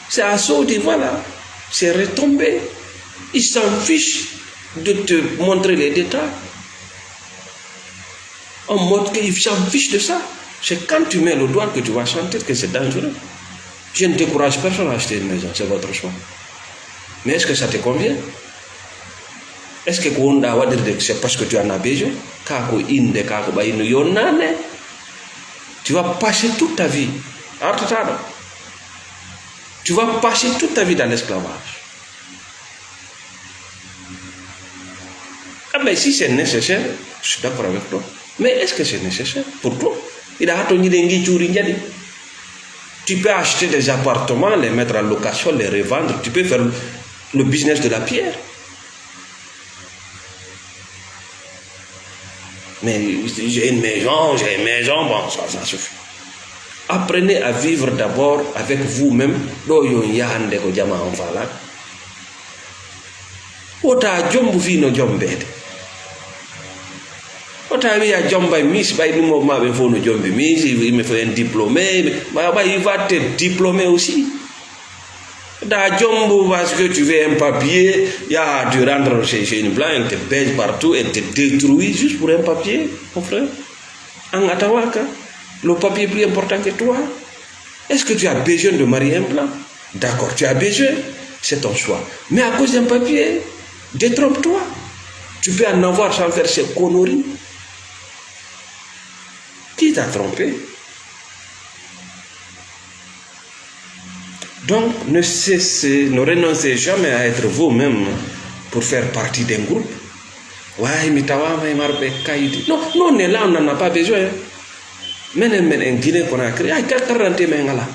C'est à Saudi, voilà, c'est retombé. Il s'en fiche de te montrer les détails. En mode qu'il s'en fiche de ça. C'est quand tu mets le doigt que tu vas sentir que c'est dangereux. Je ne décourage personne à acheter une maison, c'est votre choix. Mais est-ce que ça te convient? Est-ce que ko wonɗa waɗirde, c'est parce que tu en as besoin? Ka ko inde, ka ko ɓayno yonnane. Tu vas passer toute ta vie. A artata ɗo. Tu vas passer toute ta vie dans l'esclavage. Ah ben, si c'est nécessaire, je suis d'accord avec toi. Mais est-ce que c'est nécessaire pour toi? Il a hâte de ngi cuuri jadi. Tu peux acheter des appartements, les mettre en location, les revendre. Tu peux faire le business de la pierre. Mais j'ai une maison, j'ai une maison, bon, ça, ça suffit. Apprenez à vivre d'abord avec vous-même. Ɗo yon yahande ko jama on falak. Wota jombu fi no jombede. Wota wiya jombay mis ɓay ɗum o maɓe fof no jombi mis, il me faut un diplômé. Bah, bah, il va te diplômer aussi. Da jombo parce que tu veux un papier, ya tu rentres chez, chez une blanche, elle te baise partout, elle te détruit juste pour un papier, mon frère. An a tawaka, le papier est plus important que toi. Est-ce que tu as besoin de marier un blanc? D'accord, tu as besoin, c'est ton choix. Mais à cause d'un papier, détrompe-toi. Tu peux en avoir sans faire ces conneries. Qui t'a trompé? Donc, ne cessez, ne renoncez jamais à être vous-même pour faire partie d'un groupe. Way, mi tawama e marɓe kaydi. Non, non, on est là, on n'en a pas besoin. Menen, menen, Guinée Conakry, ay, carte d'identité men ngala.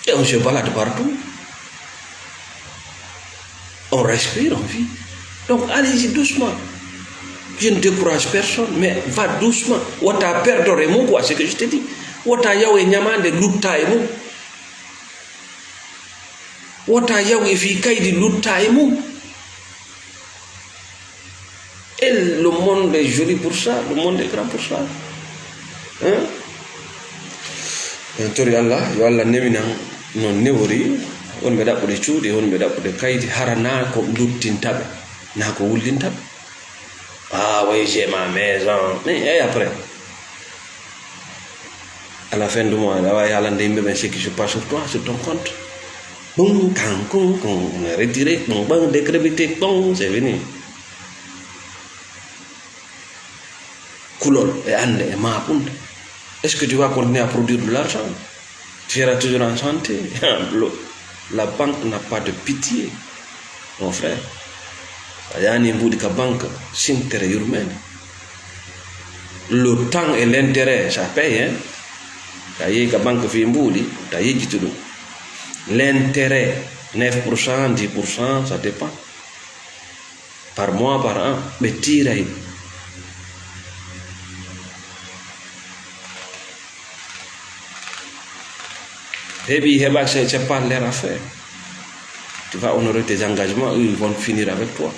Et on se balade partout. On respire, on vit. Donc, allez-y doucement. Je ne décourage personne, mais va doucement. Wata perdre mon quoi, ce que je te dis. Wata yaw e ñamande lutta e mum. Wota yaw e fii kaydi lutta e mum. Et le monde est joli pour ça, le monde est grand pour ça. Hein? En tori Allah, yo Allah newinan no newori, wonɓe ɗaɓɓude cuuɗi, wonɓe ɗaɓɓude kaydi, hara naa ko luttinta ɓe, naa ko wullinta ɓe. Ah oui, j'ai ma maison. Mais et après? À la fin du mois, awa yalande yimɓe ɓen ce qui se passe sur toi, sur ton compte. Bon, kan, kon, kon, on a retiré, bon, bon, décrépité, bon, c'est fini. Kulol e annde e maakunde. Est-ce que tu vas continuer à produire de l'argent? Tu seras toujours en santé. Le- la banque n'a pas de pitié, mon frère. A yani mbuɗi ka banque, sintere yurmene. Le temps et l'intérêt, ça paye, hein. Ta yehi ka banque fi mbuɗi, ta yejjitu ɗum. L'intérêt, neuf pour cent, dix pour cent, ça dépend. Par mois, par an, ɓe tiiray. Heɓi, heɓa, c'est c'est pas leur affaire. Tu vas honorer tes engagements, eux, ils vont finir avec toi.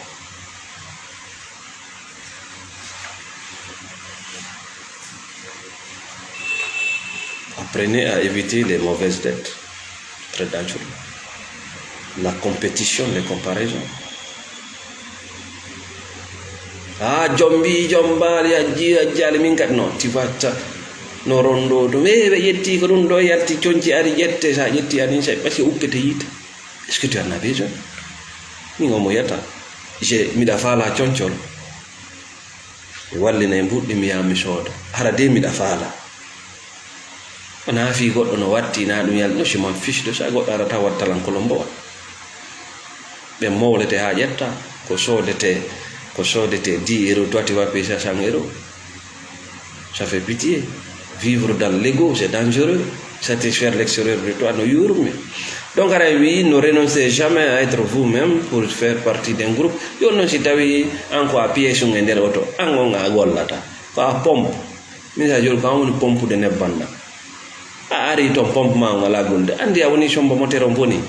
Apprenez à éviter les mauvaises dettes. Très dangereux. La compétition, les comparaisons. Ah, jombi, jombali, ajji, ajjali, min kadi non. Tu vas ta no rondo to. Mais ɓe ƴetti ko ɗum ɗo yalti, conci ari ƴette, sa ƴetti ani sa parce que uppete yiite. Est-ce que tu en as besoin? Min omo yetta. Je miɗa faala concol. Mi wallina e mbuɗɗi mi yaha mi sooda. Hara de miɗa faala. Wona fii goɗɗo no watti na ɗum yalti, no, je m'en fiche de ça, goɗɗo arata wattalan kolombo wa. Ɓe mowlete haa ƴetta, ko soodete, ko soodete dix euros, toi tu vas payer ça cent euros. Ça fait pitié. Vivre dans l'ego, c'est dangereux. Satisfaire l'extérieur de toi, no yurmi. Donc, aray wi, ne renoncez jamais à être vous-même pour faire partie d'un groupe. Yo non si tawi an ko a pièce e nder oto, an on a gollata. Ko a pompe. Min sa joni ko an woni pompude nebban ɗan. A ari ton pompe ma on ala gollude. Andi a woni sombo moteur on boni.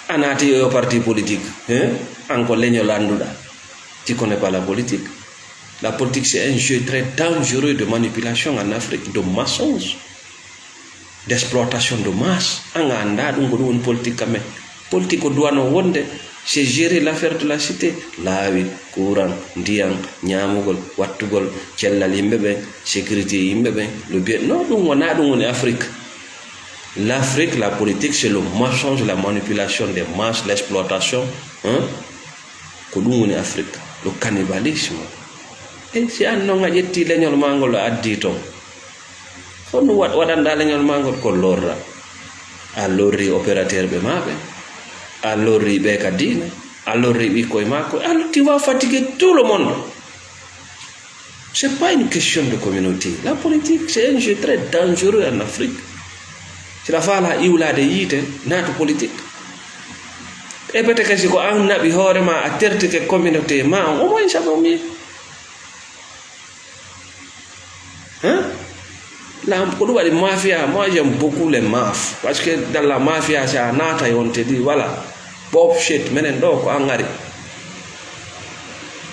A naati e parti politique. Hein? An ko leñol annduɗa. Tu connais pas la politique. La politique, c'est un jeu très dangereux de manipulation en Afrique, de mensonge, d'exploitation de masse. An a annda ɗum ko ɗum woni politique quand même. Politique ko duwano wonde, c'est gérer l'affaire de la cité. Laawi, courant, ndiyan, ñaamugol, wattugol, cellal yimɓe ɓen, sécurité yimɓe ɓen, le bien. Non, ɗum wona ɗum woni Afrique. L'Afrique, la politique, c'est le mensonge, la manipulation des masses, l'exploitation. Hein? Ko ɗum woni Afrique, le cannibalisme. E si an noon a ƴetti leñol maa ngol a addi toon, honno waɗ-, waɗanɗaa leñol maa ngol? Ko lorra. A lorri opérateur ɓe maa ɓe, a lorri ɓe ka diine, a lorri ɓikkoy maa ko, a, tu vas fatiguer tout le monde. C'est pas une question de communauté. La politique, c'est un jeu très dangereux en Afrique. Si la fala iwlade yiite, naatu politique. E bete kasi ko an naɓi hoore ma, a tertike communauté ma on, au moins ça vaut mieux. Hein? La, ko ɗum waɗi mafia, moi j'aime beaucoup les maf. Parce que dans la mafia, c'est un nata on te dit, voilà. Bob shit, menen ɗo ko an ari.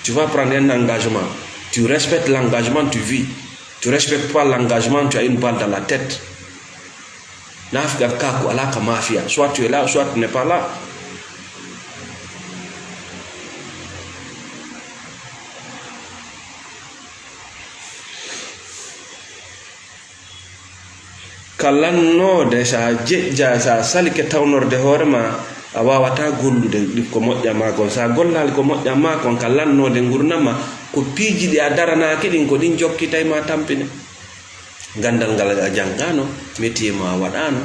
Tu vas prendre un engagement. Tu respectes l'engagement, tu vis. Tu respectes pas l'engagement, tu as une balle dans la tête. Nafga kaku alaka mafia. Soit tu es là, soit tu n'es pas là. Ka lannoode, so a jeƴƴa, so a salike tawnorde hoore ma, a waawataa gollude ko moƴƴa ma kon. So a gollaali ko moƴƴa ma kon, ka lannoode ngurndan ma, ko piiji ɗi a daranaaki ɗin, ko ɗin jokkitay ma tampine. Ganndal ngal a janngaano, métier mo a waɗaano,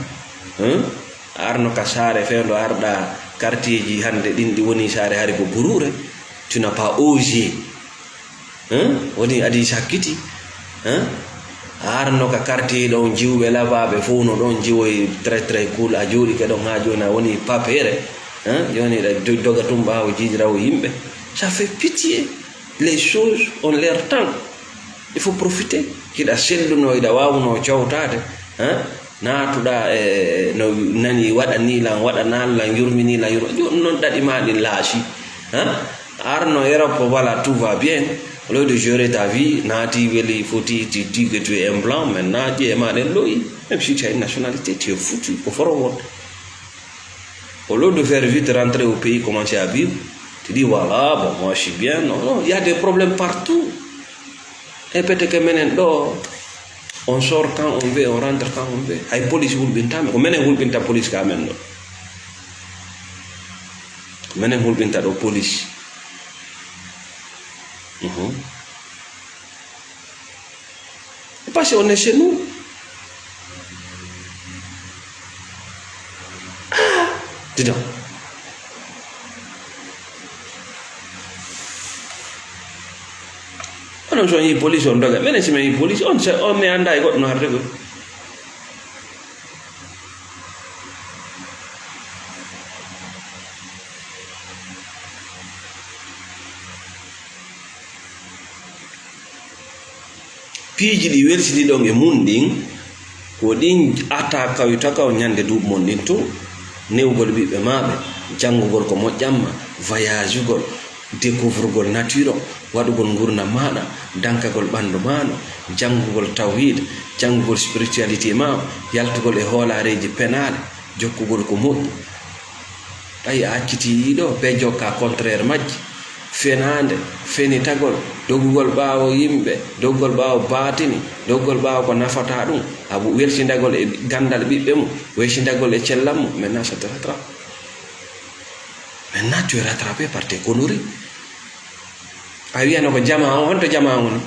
hein? A arno ka saare fewndo arɗa quartier ji hannde ɗin ɗi woni saare hari ko buruure, tu n'as pas osé. Hein? Woni adii sakkiti. Hein? A arno ka quartier ɗon jiwɓe labaaɓe fof no ɗon jiwoy très très cool. A jooɗike ɗon haa jooni a woni papere. Hein? Jooni ɗa do-, doga tun ɓaawo jiijirawo yimɓe. Ça fait pitié. Les choses ont leur temps. Il faut profiter. Hiɗa selluno, hiɗa waawuno cowtaade. Hein? Naatuɗa e, no nani, waɗa ni lan, waɗa nan lan, yurmini lan, yurma. Jooni noon ɗaɗi ma ɗin laaci. Hein? Arno Europe, voilà, tout va bien. Au lieu de gérer ta vie, naati weli foti, tu dis que tu es un blanc, maintenant, ƴiye ma ɗen loyi. Même si tu as une nationalité, tu es foutu. Ko foro wonde. Au lieu de faire vite, rentrer au pays, commencer à vivre, tu dis, voilà, bon, moi, je suis bien. Non, non, il y a des problèmes partout. E pete ke menen ɗo, on sort quand on veut, on rentre quand on veut. Hay police hulɓinta men, ko menen hulɓinta police ka men ɗo. Ko menen hulɓinta ɗo police. Mhm. Parce que on est chez nous. Ah, dis donc. Onon so on yii police on doga. Menen si men yii police on, se-, on mi anndaa e goɗɗo no harde ɗum. Piiji ɗi welsitiɗon e mun ɗin, ko ɗin ata kawitakaw ñande duuɓi mon ɗin tun. Newgol ɓiɓɓe maaɓe, janngugol ko moƴƴamma, voyagugol, découvrugol nature on, waɗugol ngurndan maaɗa, dankagol ɓanndu maaɗa, janngugol tawhid, janngugol spiritualité ma, yaltugol e hoolaareeji penaaɗe, jokkugol ko moƴƴi. Tawi a accitii ɗii ɗoo, ɓe jokka contraire majji. Fenaande, fenitagol, dogugol ɓaawo yimɓe, dogugol ɓaawo baatini, dogugol ɓaawo ko nafataa ɗum, abu welsindagol e ganndal ɓiɓɓe mum, welsindagol e cellal mum, maintenant ça te rattrape. Maintenant tu es rattrapé par tes conneries. A wiyano ko jamaa on, honto jamaa woni?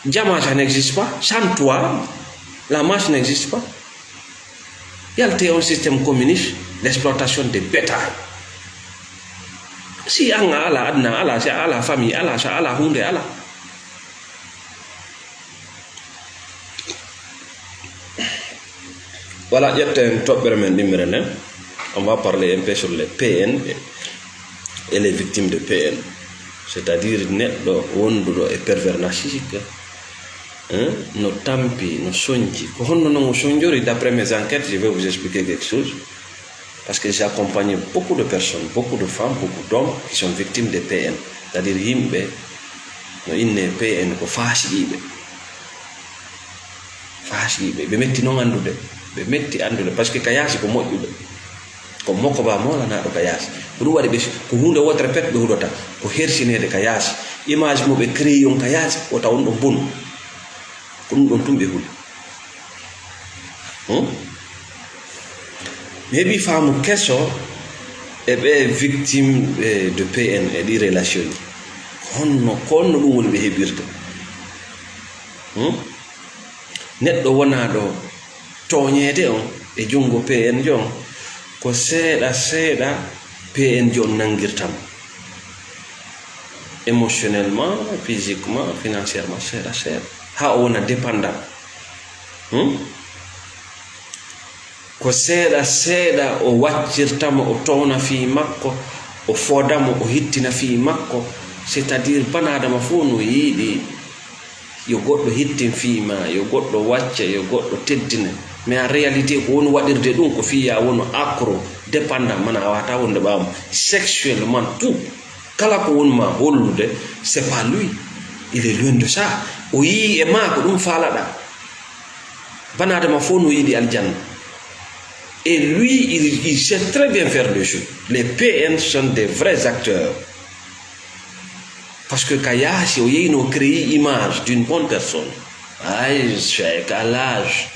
Jamaa, ça n'existe pas. Sans toi, la masse n'existe pas. Yalte on système communiste d'exploitation de bétail. Si an a ala aduna, ala, si a ala famille, ala, si a ala hunde, ala. Voilà, ƴetten toɓɓere men ɗimmere nden. On va parler un peu sur les P N et les victimes de P N. C'est-à-dire neɗɗo wonduɗo e pervers narcissique, hein, no tampi, no sonji. Ko honno non o sonjori? D'après mes enquêtes, je vais vous expliquer quelque chose. Parce que j'ai accompagné beaucoup de personnes, beaucoup de femmes, beaucoup d'hommes qui sont victimes de P N. C'est-à-dire yimɓe no inne P N ko faasiiɓe. Faasiiɓe. Ɓe metti non anndude. Ɓe metti anndude. Parce que ka yaasi ko moƴƴuɓe. Ko mokko ba moolanaɗo ka yaasi. Ko ɗum waɗi ɓe, ko huunde wootere pet ɓe huɗota. Ko hersineede ka yaasi. Image mo ɓe créé on ka yaasi, wota on ɗon bonu. Ko ɗum ɗon tun ɓe huli. Hmm? Mi heɓi faamu keso e ɓe victime, eh, de P N e ɗi relation ji. Honno, ko honno ɗum woni ɓe heɓirde? Hmm? Neɗɗo wonaa ɗo tooñeede on e junngo P N ji on, ko seeɗa seeɗa P N ji on nanngirta mo. Émotionnellement, physiquement, financièrement, seeɗa seeɗa. Haa o wona dépendant. Hmm? Ko seeɗa seeɗa o waccirta mo, o towna fii makko, o fooda mo, o hittina fii makko. C'est-à-dire, bana Adama fof no yiɗi yo goɗɗo hittin fii ma, yo goɗɗo wacce, yo goɗɗo teddine. Mais en réalité, ko woni waɗirde ɗum ko fii ya wonu accro, dépendant, mana a wata wonde ɓaawo mo. Sexuellement, tout. Kala ko woni ma hollude, c'est pas lui. Il est loin de ça. O yii e ma ko ɗum faalaɗa. Bana Adama fof no yiɗi aljanna. Et lui, il, il sait très bien faire les choses. Les P N sont des vrais acteurs. Parce que ka yaasi, o yeyno créer image d'une bonne personne. Ay, Cheikh, à l'âge.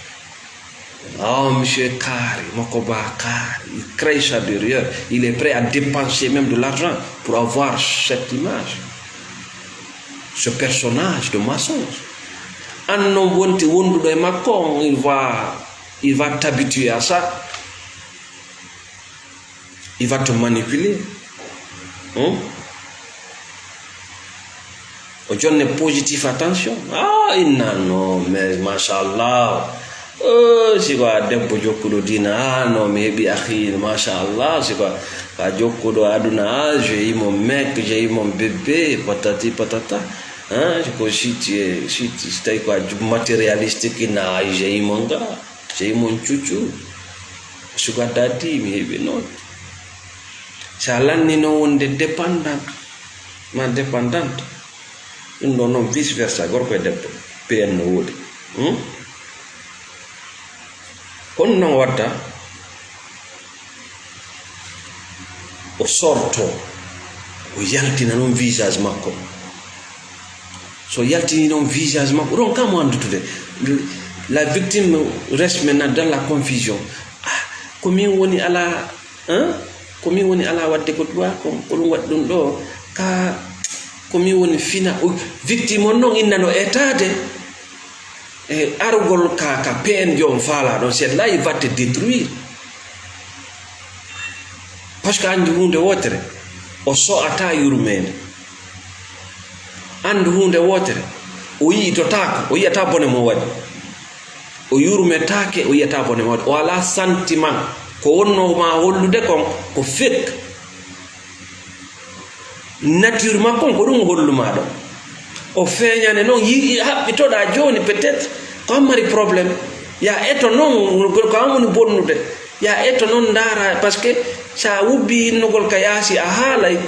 Oh, monsieur Kari, Mokoba Kari, il crée ça derrière. Il est prêt à dépenser même de l'argent pour avoir cette image. Ce personnage de mensonge. An non wonti wonduɗo e makko on, il va, il va t'habituer à ça. Il va te manipuler. Hmm? O jonne positif, attention. Ah, inna, non, mais machallah. Oh, si ko a debbo jokkuɗo diina, ah, non, mi heɓi akhi, machallah. Si ko a jokkuɗo aduna, ah, j'ai eu mon mec, j'ai eu mon bébé, patati patata. Hein, ko si tu es, si tu, si tawi ko a matérialistique, inna, ah, j'ai eu mon gars. Sey mon cuccu, sugar daddy, mi heɓi noon. So a lanni noon wonde dépendant, ma dépendante, ɗum ɗo noon vice versa, gorko e debbo, P N no woodi. Hmm? Kono noon watta, o sorto, o yaltina noon visage makko. So yaltini noon visage makko, ɗon kam o anndutude. La victime reste maintenant dans la confusion. Ah, ko min woni ala, hein? Ko min woni ala waɗde ko droit, ko, ko ɗum waɗi ɗum ɗo. Ka, ko min woni fina. O, victime on noon inna no etaade e argol ka, ka P N ji on faalaa ɗon, c'est là il va te détruire. Parce que anndi huunde wootere, o so'ataa yurmeende. Anndu huunde wootere, o yi'itotaako, o yi'ataa bone mo waɗi. O yurmetaake, o yi'ataa bone mo waɗi. O alaa sentiment. Ko wonnoo ma hollude kon, ko fake. Nature makko on, ko ɗum hollu maa ɗon. O feeñane noon, yi-, yi-, haɓɓitoɗaa jooni peut-être, ko an mari problème. Ya eto noon, ko an woni bonnude. Ya eto noon ndaara, parce que so a wubbii innugol ka yaasi, a haalay,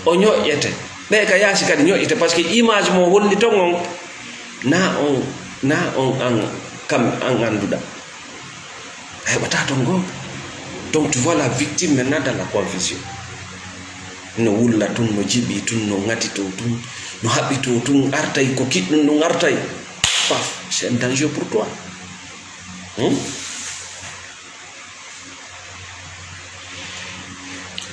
o ñoƴƴete. Ɓe ka yaasi kadi ñoƴƴete, parce que image mo holli ton on, na on, na on an, kam an annduɗaa. A heɓataa ton goonga. Donc, tu vois la victime maintenant dans la confusion. No wulla tun, no jiɓi tun, no ŋatitoo tun, no haɓitoo tun, artay ko kiɗɗun ɗun artay. Paf, c'est un danger pour toi. Hmm?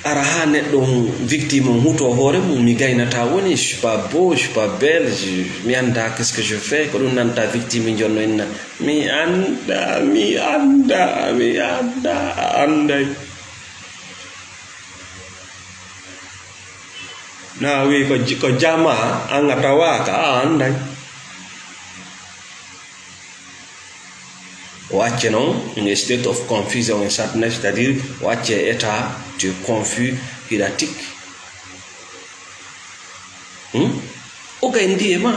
Ara haa neɗɗo on, victime on, hutoo hoore mum, mi gaynataa woni, je suis pas beau, je suis pas belle, je, mi anndaa qu'est-ce que je fais, ko ɗum nanta victime jonno inna. Mi anndaa, mi anndaa, mi anndaa, a annday. Na wi ko j-, ko jamaa, an a tawaaka, a annday. O acce noon in a state of confusion and sadness, c'est-à-dire o acce e état de confus, hiɗa tikki. Hmm? O gayndi e ma.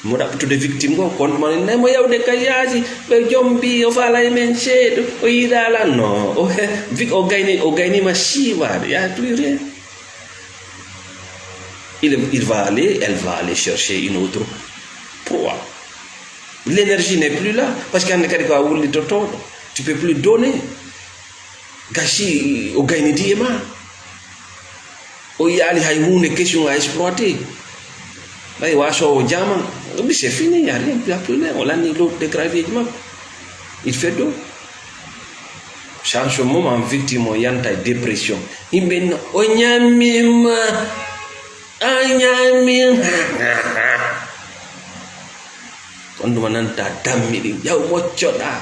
Mo ɗaɓɓitude victime goo, kon ma ne mo yawde ka yaasi, ɓe jombi, o faalay men ceeɗu, o yiɗaa lan. Non, o he-, vi-, o gayni, o gayni ma siiwaade, y a plus rien. Il, il va aller, elle va aller chercher une autre proie. L'énergie n'est plus là, parce que hannde kadi ko a wullitotooɗo, tu peux plus donner. Gasi o gaynidii e ma. O yiyaali hay huunde kesum a exploité. Ɓay waasoowo jaaman, o mbi c'est fini, y a rien, y a plus rien. O lanni lowtude gravier ji makko. Il fait doux. Change mum en victime o yanta e dépression. Yimɓe no, o ñammima, a ñammima. On ɗuma nanta dammi ɗin, yaw moccoɗa.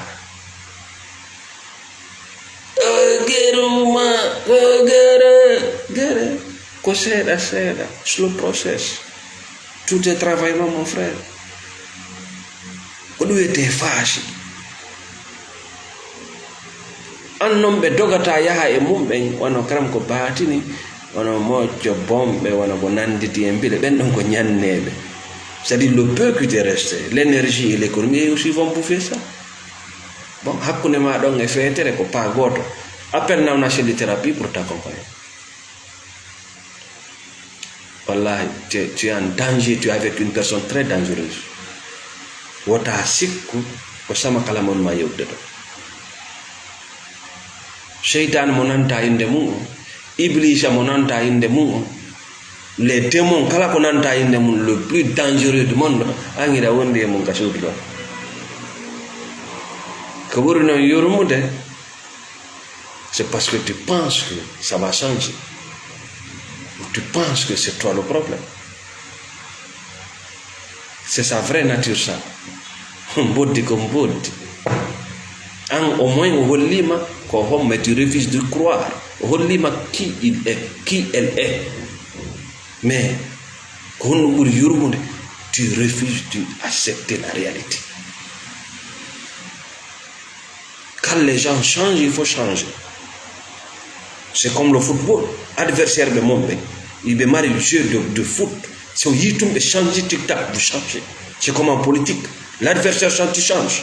O geruma, o gere, gere. Ko seeɗa, seeɗa. Slow process. Tout est travail, non, mon frère. Ko ɗum wiyetee faasi. An non ɓe dogata yaha e mum ɓen, wano karam ko baatini, wano moƴƴo, bomɓe, wano ko nanditi e mbile, ɓen ɗon ko ñanneeɓe. C'est-à-dire le peu qui te reste, l'énergie et l'économie aussi vont bouffer ça. Bon, hakkunde ma ɗon e feetere ko pas gooto. Appelle Naw National Thérapie pour t'accompagner. Wallahi, tu es, tu es en danger, tu es avec une personne très dangereuse. Wota sikku ko sama kala mon ma yewde ɗo. Seytan mo nanta inde mum o, Iblisa mo nanta inde mum o, les démons kala ko nanta inde mum, le plus dangereux du monde, an hiɗa wondi e mum ka suudu ɗo. Ko ɓuri non yurmude, c'est parce que tu penses que ça va changer. Ou tu penses que c'est toi le problème. C'est sa vraie nature, ça. Mboddi ko mboddi. An, au moins, o hollima ko hom, mais tu refuses de croire. O hollima qui il est, qui elle est. Mais ko honno ɓuri yurmude, tu refuses de accepter la réalité. Quand les gens changent, il faut changer. C'est comme le football. Adversaire ɓe mon ɓe, iɓe mari jeu de, de foot. So yi tum ɓe change, tic tac, vous changez. C'est comme en politique. L'adversaire change, tu changes.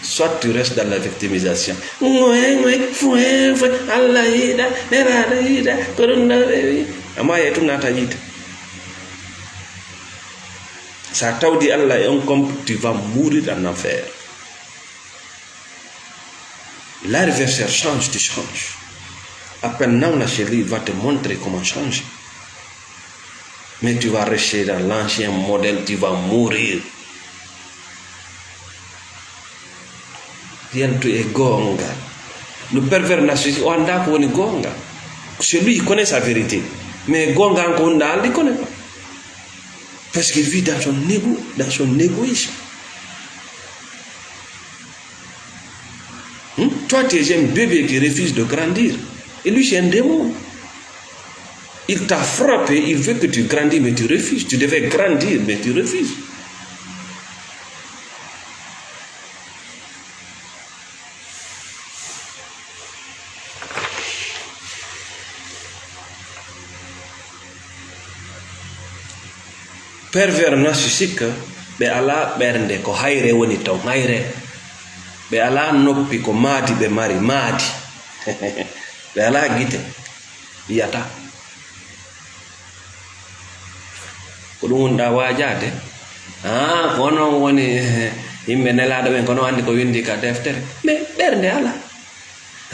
Soit tu restes dans la victimisation. Ngoye, ngoye, fue, fue, Allah yiɗa, nelaɗo yiɗa, ko ɗum ɗo ɓe wi. Amma yetum nata yiɗa. Sa tawdi Allah e on compte, tu vas mourir en enfer. L'adversaire change, tu changes. Appelle Naw National, il va te montrer comment changer. Mais tu vas rester dans l'ancien modèle, tu vas mourir. Yaltu e goonga. Le pervers narcissique, o annda ko woni goonga. C'est lui qui connaît sa vérité. Mais goonga an ko woni ɗo, il connaît pas. Parce qu'il vit dans son égo, dans son égoïsme. Hmm? Toi, tu es un bébé qui refuse de grandir. Et lui, c'est un démon. Il t'a frappé, il veut que tu grandis, mais tu refuses. Tu devais grandir, mais tu refuses. Pervers narcissique, ɓe alaa ɓernde, ko hayre woni ton, hayre. Ɓe alaa noppi, ko maadi ɓe mari, maadi. Ɓe alaa gite, yiyata. Ko ɗum woni ɗa waajaade? Ah, ko onon woni, eh, yimɓe nelaaɗo ɓen, kono anndi ko winndi ka deftere. Mais ɓernde alaa.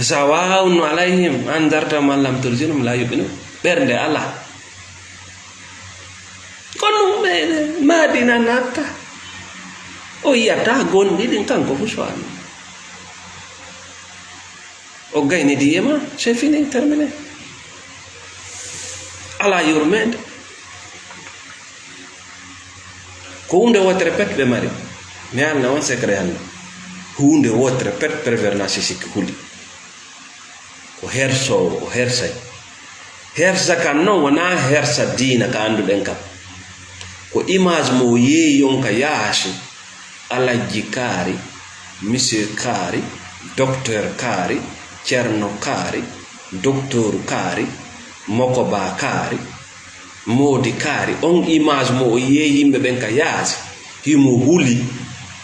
Sawa'un alayhim anzartahum am lam tunzirhum la yu'minun. Ɓernde alaa. Kono ɓe, maadi na natta. O yiyata gonɗi ɗin, kanko fu so anndi. O gaynidi e ma, c'est fini, terminé. Alaa yurmeende. Ko huunde wootere pet ɓe mari. Mi haalna on secret hannde. Huunde wootere pet, pervers narcissique huli. Ko hersoowo, o hersay. Hersa kan non wonaa hersa diina ka annduɗen kan. Ko image mo o yeeyi on ka yaasi. Alajji kaari, monsieur kaari, docteur kaari, ceerno kaari, docteur kaari, mokoba kaari, moodi kaari. On image mo o yeeyi yimɓe ɓen ka yaasi, himo huli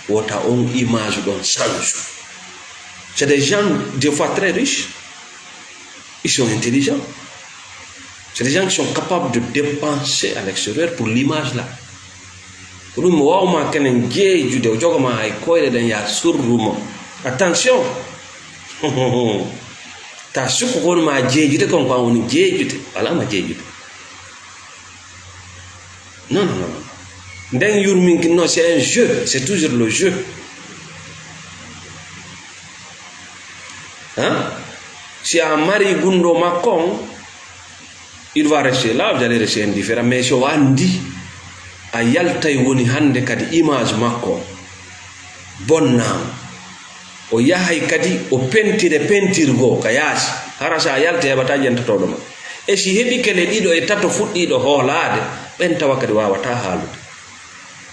wota on image ɗon change. C'est des gens des fois très riches. Ils sont intelligents. C'est des gens qui sont capables de dépenser à l'extérieur pour l'image là. Ko ɗum o wawma kenen jeejude, o jogoma hay koyɗe ɗen ya surru mo. Attention. Ta sukku ko woni ma jeejude, kon ko an woni jeejude. Wala ma jeejude. Non, non, non, non. Nden yurminki, non, c'est un jeu, c'est toujours le jeu. Hein? Si a mari gunɗo makko on, il va rester là, vous allez rester indifférent. Mais si o anndi a yaltay woni hannde kadi image makko bonnaama. O yahay kadi o pentire pentirgo ka yaasi. Hara si a yalti heɓata jentotooɗo ma. E si heɓi kele ɗiɗo e tato fuɗɗiiɗo hoolaade, ɓen tawa kadi waawataa haalude.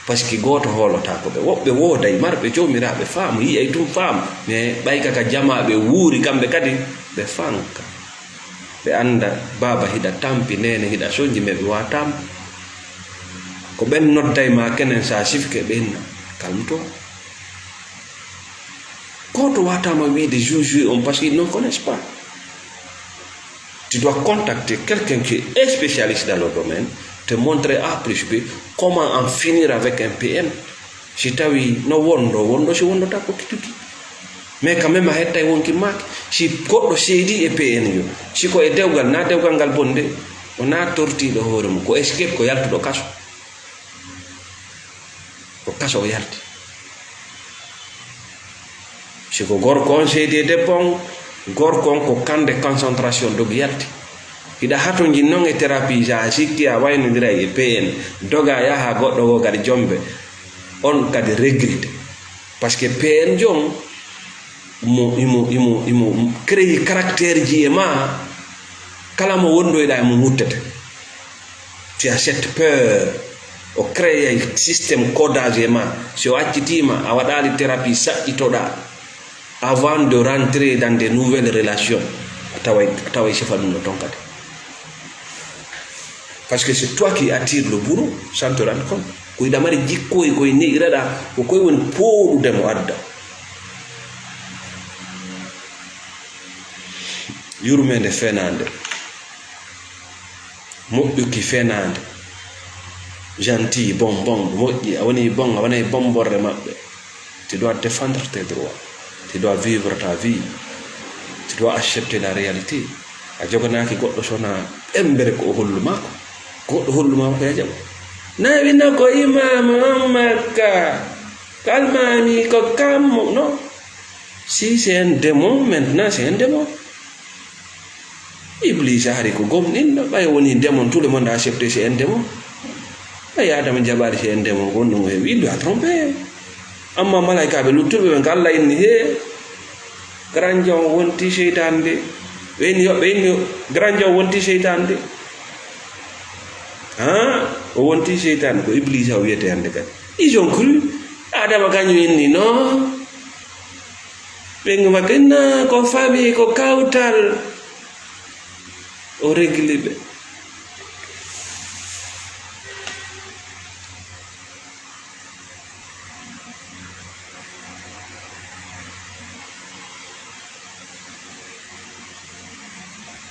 Parce que gooto hoolotaako ɓe. Woɓɓe wooday marɓe joomiraaɓe faamu, yi'ay tun faamu. Mais ɓay ka ka jamaa ɓe wuuri kamɓe kadi, ɓe fanka. Ɓe annda baaba hiɗa tampi, neene hiɗa sonji, mais ɓe waawa tampi. Ko ɓen nodday ma kenen sa sifike ɓe inna, calme-toi. Gooto waatama wiide juge on parce qu'ils ne connaissent pas. Tu dois contacter quelqu'un qui est spécialiste dans le domaine, te montrer A plus B comment en finir avec un P N. Si tawi no wondo, wondo, si wondota ko kituki. Mais quand même a hettay wonki maaki. Si goɗɗo seedi e P N yo, si ko e dewgal, na dewgal ngal bonde, o na tortiiɗo hoore mum, ko escape, ko yaltuɗo kaso. Ko kaso o yalti. Si ko gorko on seedi e debbo on, gorko on ko camp de concentration dogi yalti. Hiɗa hatonji non e thérapie, sa a sikki a waynodiray e P N, doga yaha goɗɗo go kadi jombe, on kadi regrette. Parce que P N jom, imo, imo, imo, imo créer caractère ji e ma, kala mo wondoyɗa e mum wuttete. Tu as cette peur. O créer système codage e ma. Si o accitima, a waɗali thérapie, saɗɗitoɗa. Avant de rentrer dans de nouvelles relations, a taway, a taway sifa ɗum no ton kadi. Parce que c'est toi qui attires le bourreau, sans te rendre compte. Ko hiɗa mari jikkoy koye ne'iraɗa, ko koye woni pooɗude mo adda. Yurmeende fenaande. Moƴƴuki fenaande. Gentil, bon, bon, moƴƴi, a woni bon, a wonay bomborre maɓɓe. Tu dois défendre tes droits. Tu dois vivre ta vie. Tu dois accepter la réalité. A joganaaki goɗɗo sona ɓembere ko o hollu maako. Goɗɗo hollu maako ko ya jaɓo. Na wina ko imam on Makka. Kalmami ko kammo, non. Si c'est un démon, maintenant c'est un démon. Iblisa hari ko gomɗinɗo, ɓay woni démon, tout le monde a accepté c'est un démon. Ɓay Adama jaɓaali c'est un démon, gonɗum o heɓi, il doit tromper. Amma malaykaaɓe luttuɓe ɓen ko Allah inni, he, Garanjo on wonti seytaane de. Ɓe inni, ɓe inni, Garanjo on wonti seytaane de. Ha? O wonti seytaane, ko Iblisa o wiyete hannde kadi. Ils ont cru. Adama kañum inni, non. Ɓe ngi makko, inna ko famille, ko kawtal. O regli ɓe.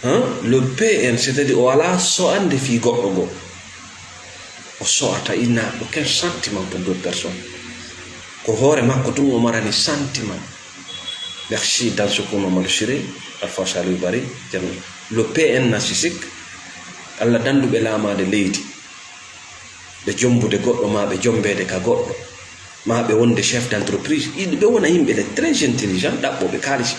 Hein? Le P N, c'est-à-dire o alaa so'ande fii goɗɗo goo. O so'ata, il n'a aucun sentiment pour d'autres personnes. Ko hoore makko tun o marani sentiment. Merci dans ce qu'on m'a le siré, Alpha Saliou Bari, jam. Le P N narcissique, Allah danduɓe laamaade leydi. Ɓe jombude goɗɗo, ma ɓe jombeede ka goɗɗo, ma ɓe wonde chef d'entreprise. Yiɗi ɓe wona yimɓe le très intelligent, ɗaɓɓooɓe kaalisi.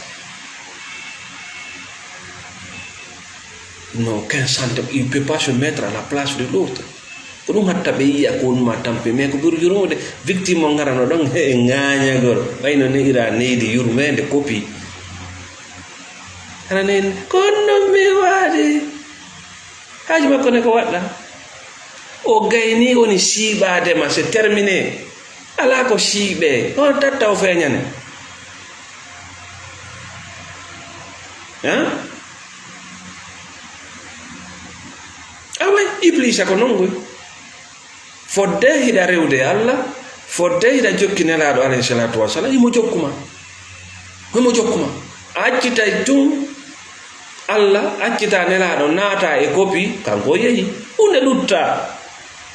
Non, aucun sentiment, il peut pas se mettre à la place de l'autre. Ko ɗum hatta ɓe yiya ko wonma tampi, mais ko ɓuri yurmude, victime o ngarano ɗon, he, ŋaañagol, ɓayno ne ira neydi yurmeende kopi. Hana neydi, kono mi waɗi. Haaju makko ne ko waɗɗa? O gayni woni siiɓaade ma, c'est terminé. Alaa ko siiɓe, on tatta o feeñane. Hein? Awa, Iblisa ko non goy. Fodde hiɗa rewde Allah, fodde hiɗa jokki Nelaaɗo alayhi salatu wassalam, himo jokkuma. Himo jokkuma. A accitay tun Allah, accita Nelaaɗo, naata e kopi, kanko o yehi. Hunde lutta.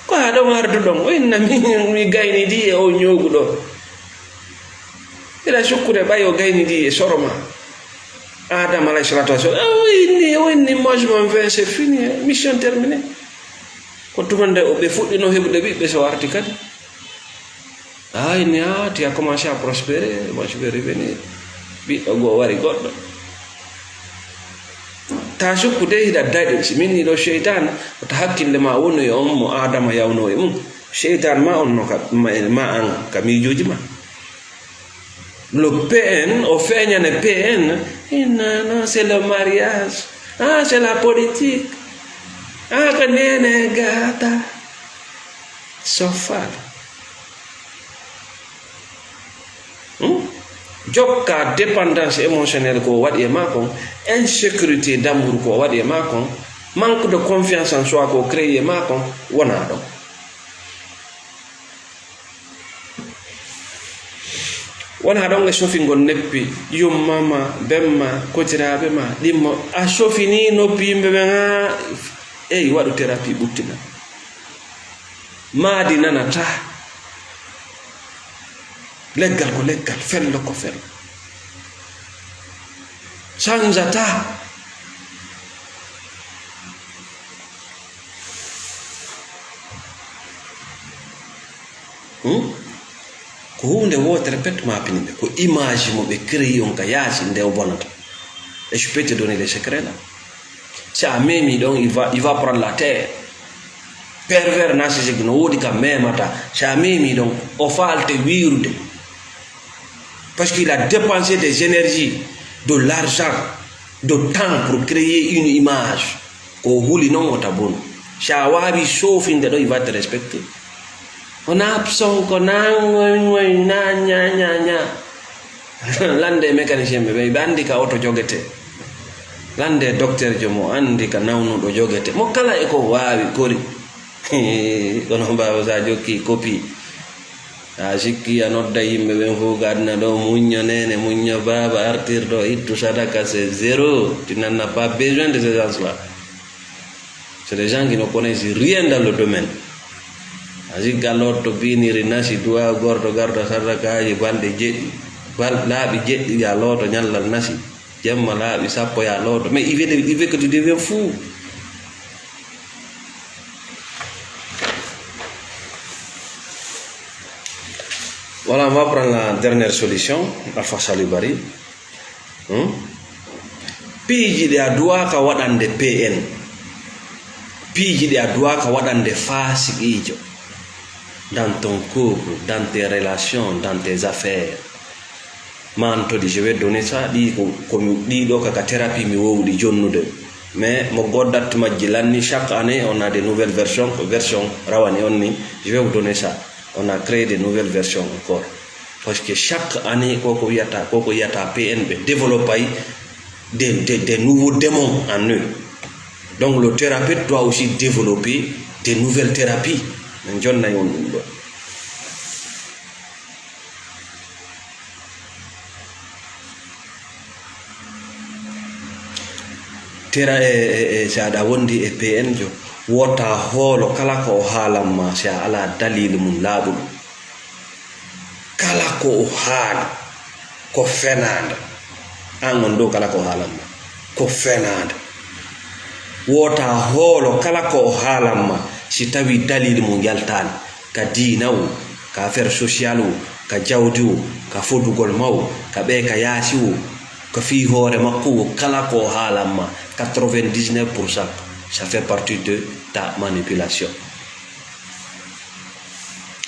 Ko haa ɗon arduɗon, o inna mi, mi gaynidi e o ñooguɗo. Hiɗa sukkude ɓay o gaynidi e soro ma. Adam alayhi salatu wassalam, o inni, o inni, moi je m'en vais, c'est fini, hein. Mission terminée. Ko tuma nde o ɓe fuɗɗino heɓude ɓiɓɓe so arti kadi. Ah, il dit, ah, tu as commencé à prospérer, moi je vais revenir. Ɓiɗɗo goo wari goɗɗo. Taa sukku de hiɗa daɗi. Si min hiɗo seytaan, wota hakkille ma wonu e on mo Aadama yawnoo e mum. Seytaan ma on no ka, ma, ma an ka miijooji ma. Le P N, o feeñane P N, inna, non, c'est le mariage. Ah, c'est la politique. Ah, ko nene gata. So far. Hmm? Jokka dépendance émotionnelle ko waɗi e ma kon, insécurité d'amour ko waɗi e ma kon, manque de confiance en soi ko créé e ma kon, wona ɗon. Wona ɗon e sofingol neppi, yumma ma, bemma, kotiraaɓe ma, ɗimmo, a sofini noppi yimɓe ɓen, haa, eyi, waɗu thérapie ɓuttina. Maadi nanata. Leggal ko leggal, fello ko fello. Sanjata. Hmm? Ko huunde wootere pet ma pini ɓe. Ko image mo ɓe créé on ka yaasi nde o bonata. Et je peux te donner les secrets là. Si a memi ɗon, il va, il va prendre la terre. Pervers narcissique no woodi ka memata. Si a memi ɗon, o faalte wiirude. Parce qu'il a dépensé des énergies, de l'argent, de temps pour créer une image. Ko huli non wota bonu. Si a waawi soofinde ɗo, il va te respecter. On a Sonko, na, ngoy, ngoy, na, nya, nya, nya. Lande mécanicien ɓe, ɓe andi ka oto jogete. Lande docteur jo mo andi ka nawnuɗo jogete. Mo kala e ko waawi kori. Kono baaba sa jokki copie. A sikki a nodda yimɓe ɓen fof ko aduna ɗo, muñño nene, muñño baaba, artir ɗo, ittu sadaka, c'est zéro. Tu n'en as pas besoin de ces gens-là. C'est des gens qui ne connaissent rien dans le domaine. A sikka lotto biniri nasi duwa gordo gardo sadakaaji balɗe jeɗɗi. Bal-, laaɓi jeɗɗi ya looto ñallal nasi. Jemma laaɓi sappo ya looto. Mais il veut, il veut que tu deviens fou. Voilà, on va prendre la dernière solution, Alpha Salibari. Hmm? Piiji ɗi a duwaaka waɗande P N. Piiji ɗi a duwaaka waɗande faasiqiijo. Dans ton couple, dans tes relations, dans tes affaires. Mantoɗi, je vais donner ça, ɗi ko, ko mi, ɗi ɗo ka, ka thérapie mi wowɗi jonnude. Mais mo goddat majji lanni, chaque année, on a des nouvelles versions, ko version rawani on ni, je vais vous donner ça. On a créé des nouvelles versions encore. Parce que chaque année, koko wiyata, koko wiyata P N ɓe développay des, des, des nouveaux démons en eux. Donc le thérapeute doit aussi développer des nouvelles thérapies. Min jonnay on ɗum ɗo. Tera e, e, e, si aɗa wondi e P N jo, wota hoolo kala ko o haalan ma si a alaa daliilu mum laaɓuɗo. Kala ko o haali ko fenaande. Aan on ɗo kala ko o haalan ma ko fenaande. Wota hoolo kala ko o haalan ma si tawi daliilu mum yaltaani. Ka diina o, ka affaire social o, ka jawdi o, ka fodugol ma o, ka ɓee ka yaasi o, ka fii hoore makko o, kala ko o haalan ma, quatre-vingt-dix-neuf pour cent, ça fait partie de ta manipulation.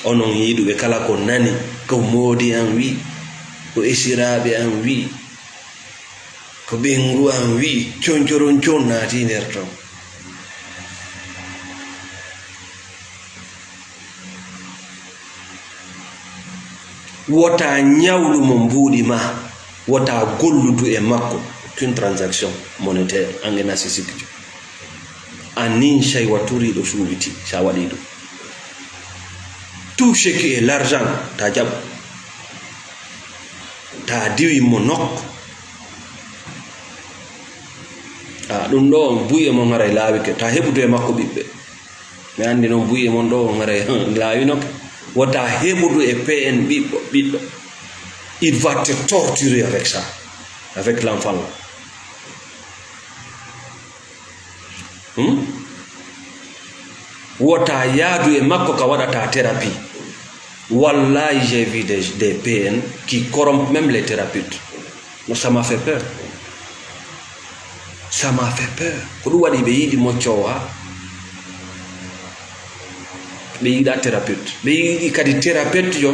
Onon yiɗuɓe kala ko nani, ko moodi an wi'i, ko esiraaɓe an wi'i, ko ɓeyngu an wi'i, concoron con naati nder ton. Wota ñawlu mo mbuuɗi ma, wota golludu e makko, aucune transaction monétaire, an e narcissique jo. A ninsay wa turiiɗo suuɓiti, sa waɗi ɗum. Tout ce qui est l'argent, ta jaɓu. Ta diwi mo nokku. A, ɗum ɗo on buye mo ngaray laawike, ta heɓudu e makko ɓiɓɓe. Mi anndi noon buye mon ɗo, on ngaray laawinoke. Wota heɓudu e P N ɓiɗɗo, ɓiɗɗo. Il va te torturer avec ça, avec l'enfant là. Hmm? Wota yaadu e makko ka waɗata thérapie. Wallahi, j'ai vu des, des P N qui corrompent même les thérapeutes. Non, ça m'a fait peur. Ça m'a fait peur. Ko ɗum waɗi ɓe yiɗi mo coowa. Ɓe yiɗa thérapeute. Ɓe yiɗi kadi thérapeute yo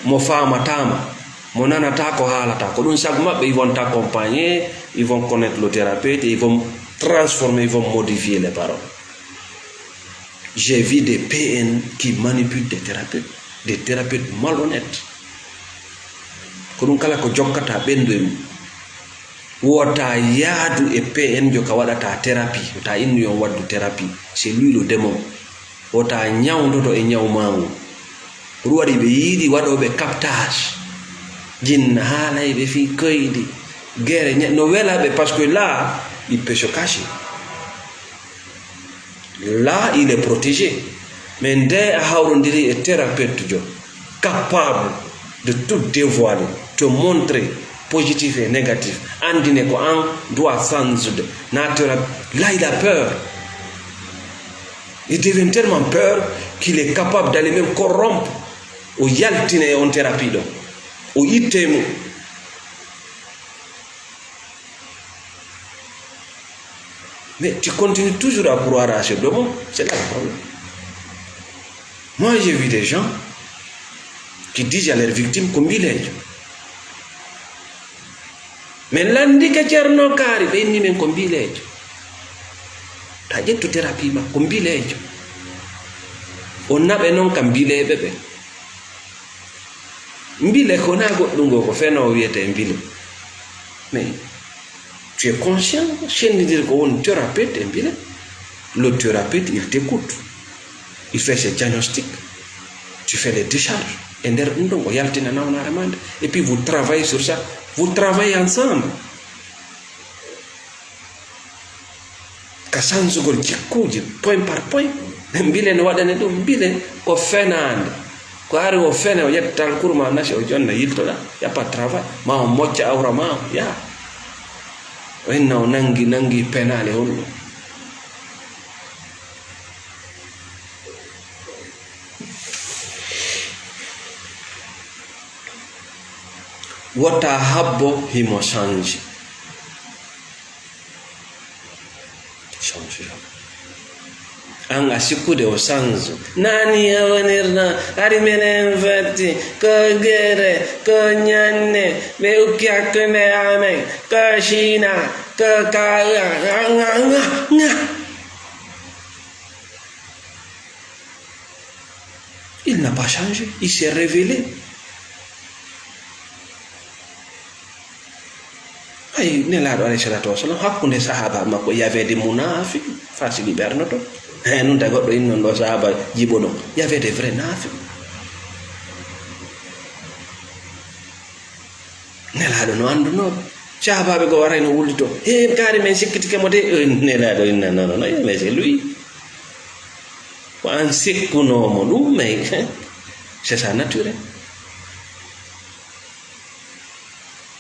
mo faamataama, mo nanata ko haalata. Ko ɗum sabu maɓɓe, ils vont t'accompagner, ils vont connaître le thérapeute, ils vont transformer, ils vont modifier les paroles. J'ai vu des P N qui manipulent des thérapeutes, des thérapeutes malhonnêtes. Ko ɗum kala ko jokkata ɓendu e mum. Wota yaadu e P N jo ka waɗata thérapie, wota innu yon waddu thérapie. C'est lui le démon. Wota ñawndoto e ñaw maa ngun. Ko ɗum waɗi ɓe yiɗi waɗooɓe captage. Jinna haalayɓe fii koyɗi. Gere ña-, no wela ɓe, parce que là, il peut se cacher. Là, il est protégé. Mais nde a hawrondiri e thérapeute jo, capable de tout dévoiler, te montrer positif et négatif, andine ko an doit sansude, na thérapeute, là, il a peur. Il devient tellement peur qu'il est capable d'aller même corrompre. O yaltine e on thérapie ɗo. O itte mo. Mais tu continues toujours à croire à ce démon. C'est là le problème. Moi, j'ai vu des gens qui disent à leurs victimes ko mbileejo. Mais lanndike Ceerno Kaari, ɓe inni men ko mbileejo. Ta ƴettu thérapie ma, ko mbileejo. O naɓe noon ka mbileeɓe ɓe. Mbile ko na goɗɗum ngo, ko fenoowo wiyetee mbile. Mais tu es conscient, senndidir ko woni thérapeute e mbile. Le thérapeute, il t'écoute. Il fait ses diagnostics. Tu fais les décharges. E nder ɗum ɗon, o yaltina nawnaare maa nde. Et puis vous travaillez sur ça. Vous travaillez ensemble. Ka sansugol jikkuuji, point par point. Mbile no waɗane ɗum, mbile ko fenaande. Ko ari o fene, o ƴetta talkuru ma nasi, o jonna, yiltoɗa, y a pas de travail. Ma o mocca awra ma, ya. O inna o nangi, nangi penaale honɗum. Wota habbo himo change. Change. An a sikkude o change. Nani e wonirno, ari menen fatti, ko gere, ko ñanne, ɓe ukki hakkunde amen, ko China, ko ka, nga, nga, nga, nga. Il n'a pas changé, il s'est révélé. Ay, Nelaaɗo alayhi salatu wasalam, hakkunde sahaba makko, y avait des munafiq, fasiki ɓernoto. He, nun ta goɗɗo innon ɗo sahaba jiɓo ɗon. Y avait des vrais nafiq. Nelaaɗo no anndunoo. Sahabaaɓe goo waray no wullitoo. He, kaari men sikkitike mo de. Eh, Nelaaɗo inna, non, non, non, mais c'est lui. Ko an sikkunoo mo ɗum, mais c'est sa nature.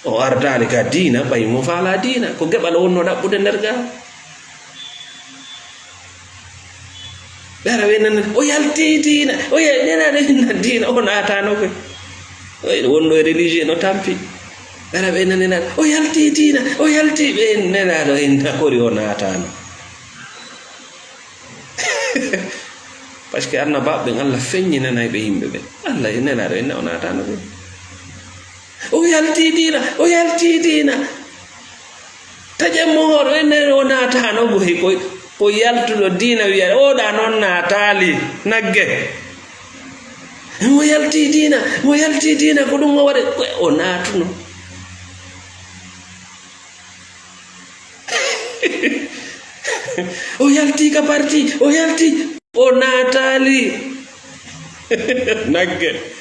O ardaali ka diina, ɓay mo faalaa diina. Ko geɓal o wonnoo ɗaɓɓude nder gaa. Ɓe ara ɓe nana, o yalti diina, o yalti, Nelaaɗo inna diina, o naataano koy. O wonno e religieux no tampi. Ɓe ara ɓe nana, o yalti diina, o yalti, ɓe Nelaaɗo inna kori o naataano. Parce que annabaaɓe ɓen, Allah feññinanay ɓe yimɓe ɓen. Allah e Nelaaɗo inna o naataano ɓe. O yalti diina, o yalti diina. Taƴen mo hoore, o ene o naataano boy, ko, ko yaltuɗo diina wiya, "Oɗa noon naataali, nagge." Mo yalti diina, mo yalti diina, ko ɗum o waɗi, ko o naatuno. O yalti ka parti, o yalti, o naataali. Nagge.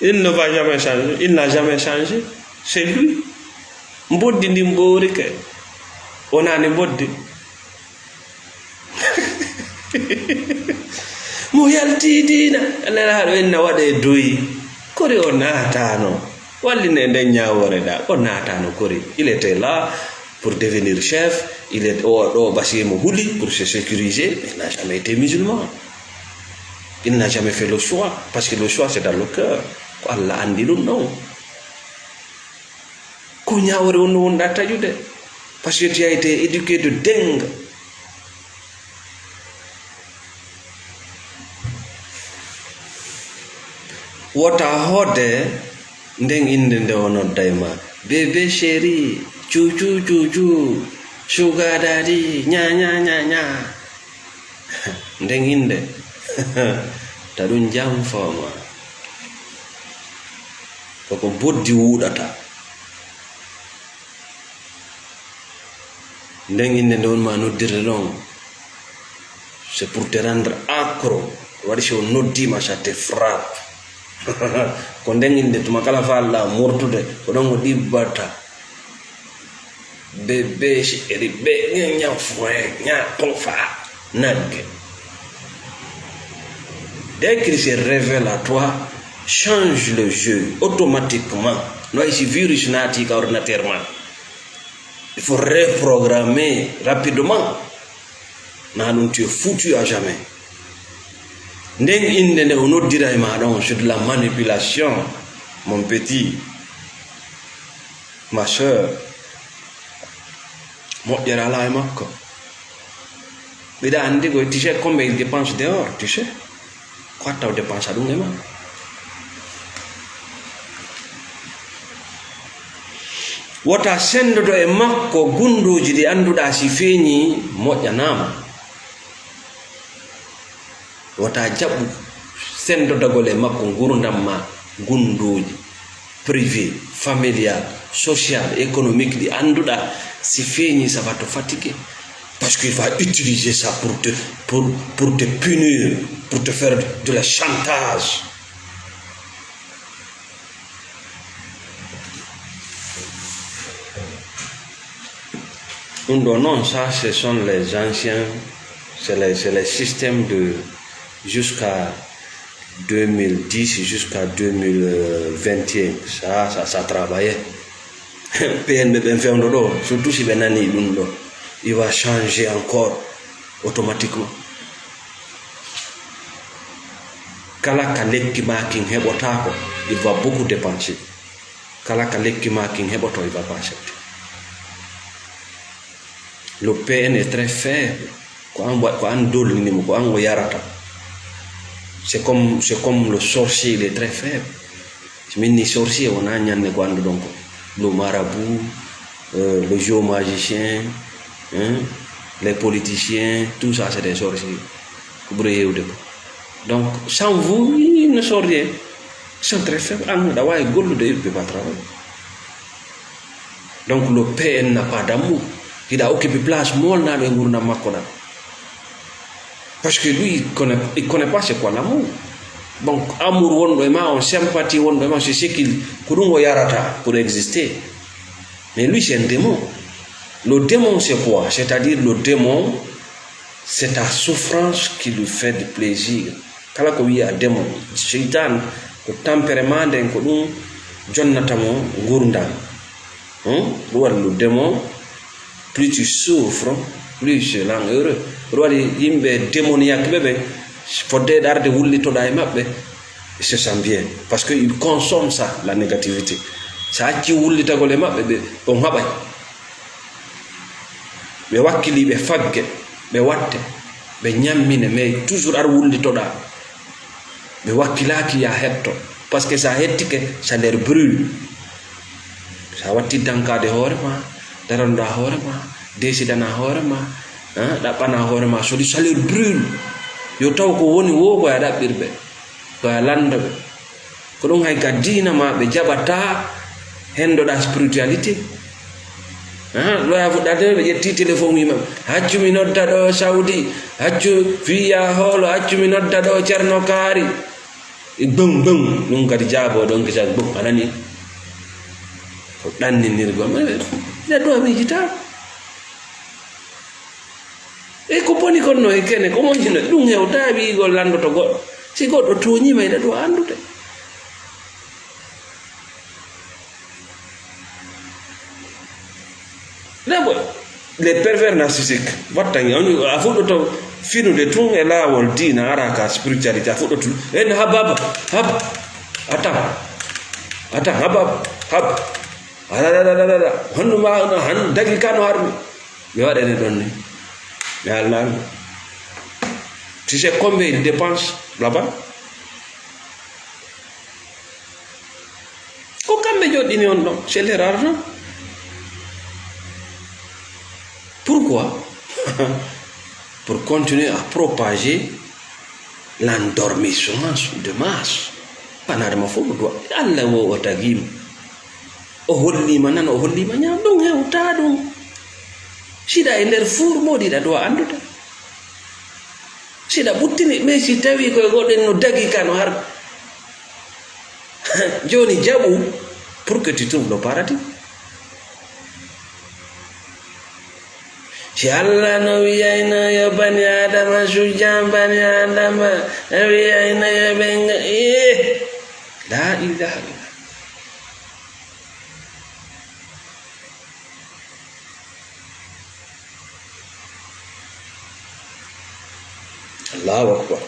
Il ne va jamais changer. Il n'a jamais changé. C'est lui. Mboddi ndin ɓoorike. Wonaani mboddi. Mo yalti diina. Nelaaɗo inna waɗe doyi. Kori o naataano. Walline nden ñaawoore ɗa. O naataano kori. Il était là pour devenir chef. Il est, o ɗo ɓasi mo huli pour se sécuriser. Mais il n'a jamais été musulman. Il n'a jamais fait le choix, parce que le choix, c'est dans le cœur. Ko Allah anndi ɗum ɗon. Ko ñaawre on no wonɗa taƴude. Parce que tu as été éduqué de dingue. Wota hoode nden innde nde o nodday ma. Bébé chéri, cuucu, cuucu, sugar daddy, ña, ña, ña, ña. Nden innde, ta ɗum janfama. Koko mboddi wuuɗata. Nden innde nde woni ma noddirde ɗon, c'est pour te rendre accro. Waɗi si o noddiima, ça te frappe. Ko nden innde tuma kala faalɗa mortude, ko ɗon o ɗibbata. Bébé chéri, bé, ña, ña, foye, ña, kofa, nagge. Dès qu'il se révèle à toi, change le jeu automatiquement. No hay si virus naati ka ordinateur ma. Il faut reprogrammer rapidement. Na ɗum, tu es foutu à jamais. Nden innde nde o noddira e ma ɗon, c'est de la manipulation, mon petit, ma sœur. Moƴƴere alaa e makko. Mbiɗa anndi koy, tu sais combien il dépense dehors, tu sais? Ko hatta o dépensa ɗum e ma. Wota senndodo e makko gunndooji ɗi annduɗaa si feeñii moƴƴanaama. Wota jaɓu senndodagol e makko nguurndam ma gunndooji, privé, familial, social, économique ɗi annduɗaa si feeñii ça va te fatiguer. Parce qu'il va utiliser ça pour te, pour, pour te punir, pour te faire de la chantage. Ɗum ɗo noon, ça, ce sont les anciens, c'est les, c'est les systèmes de jusqu'à deux mille dix, jusqu'à deux mille vingt et un. Ça, ça, ça travaillait. P N ɓe ɓen fewndo ɗo, surtout si ɓe nani ɗum ɗo, il va changer encore automatiquement. Kala ka lekki ma kin heɓotaako, il va beaucoup dépenser. Kala ka lekki ma kin heɓoto, il va pas accepter. Le P N est très faible. Ko an wa-, ko an dolnini mo, ko an o yarata. C'est comme, c'est comme le sorcier, il est très faible. Si min ni sorcier, wona ñande ko annduɗon ko. Le marabout, euh, le géomagicien, hein, les politiciens, tout ça, c'est des sorciers. Ko ɓuri heewde ko. Donc, sans vous, il ne sort rien. Ils sont très faibles. An, aɗa waawi gollude, il ne peut pas travailler. Donc, le P N n'a pas d'amour. Hiɗa occupe place moolnaaɗo e nguurndam makko ɗam. Parce que lui, il connaît, il connaît pas c'est quoi l'amour. Donc, amour wonɗo e ma on, sympathie wonɗo e ma, c'est ce qu'il, ko ɗum o yarata pour exister. Mais lui, c'est un démon. Le démon, c'est quoi? C'est-à-dire, le démon, c'est ta souffrance qui lui fait du plaisir. Kala ko wiya démon, seytaan, ko tampere ma nden, ko ɗum jonnata mo nguurndam. Hmm? Ɗum waɗi le démon, plus tu souffres, plus c'est l'un heureux. Ɗum waɗi yimɓe démoniaque ɓe ɓen, fodde ɗarde wullitoɗa e maɓɓe, ils se sentent bien. Parce que ils consomment ça, la négativité. Sa acci wullitagol e maɓɓe, ɓe, on haɓay. Ɓe wakkili, ɓe fagge, ɓe watte, ɓe ñammine, mais toujours ar wullitoɗa. Ɓe wakkilaaki ya hetto. Parce que sa hettike, ça leur brûle. Sa watti dankaade hoore ma, daranoɗa hoore ma, desidana hoore ma, hein, ɗaɓɓana hoore ma, soli, ça leur brûle. Yo taw ko woni wo ko ya ɗaɓɓirɓe, ko ya lannda ɓe. Ko ɗum hay ka diina ma ɓe jaɓataa hendoɗa spiritualité. Ah, loya fuɗɗade ɓe ƴetti téléphone wima, "Haccu mi nodda ɗo Saudi, haccu fiya hoolo, haccu mi nodda ɗo Ceerno Kaari." E gbum, gbum, ɗum kadi jaabo ɗon kisa gbum, a nani? Ko ɗanninirgol. Ina ɗo a miijita. E ko boni kon no e kene, ko moƴƴino, ɗum hewta wi'igol lanndoto goɗɗo. Si goɗɗo tooñiima, ina ɗo anndude. Ɗen ko les pervers narcissiques, wattangi, on, a fuɗɗoto Finude tun e laawol diina, ara ka spiritualité, a fuɗɗotu. En haba, haba, haba. Attends. Attends, haba, haba. Aɗaɗaɗaɗaɗa. Honno ma, no han dagi ka no harmi. Mi waɗane ɗon ni. Mi hallan. Tu sais combien il dépense là-bas? Ko kamɓe joɗɗini on ɗon, c'est leur argent. Pourquoi? Pour continuer à propager l'endormissement de masse. Ɓanadama fof ɗo, Allah wo o tagima. O hollima nan, o hollima ñaam, ɗum hewta ɗum. Siɗa e nder fuur, moɗiɗa ɗo anndude. Siɗa ɓuttini, mais si tawi koye goɗɗen no dagi ka no har. Joni jaɓu pour que tu trouves le paradis. Si Allah no wiyayno yo bani Adama sujjan, bani Adama no wiyayno yo ɓe nga-, eh, la ilaha illa. Allahu akbar.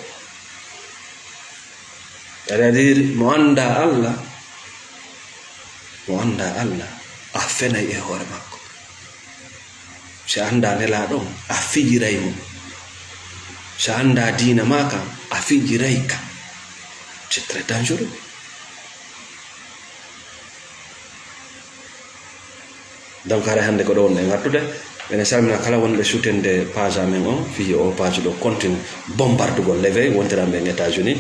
C'est-à-dire, mo annda Allah, mo annda Allah, a fenay e hoore makko. Si a annda Nelaaɗo on, a fijiray mo. Si a annda diina maa kan, a fijiray ka. C'est très dangereux. Donc, haray hannde ko ɗo wonno e ngattude. Ene salmina kala wonɓe soutende page amen on, fii o page ɗo continue bombardugol l'éveil, wontiraaɓe en États-Unis.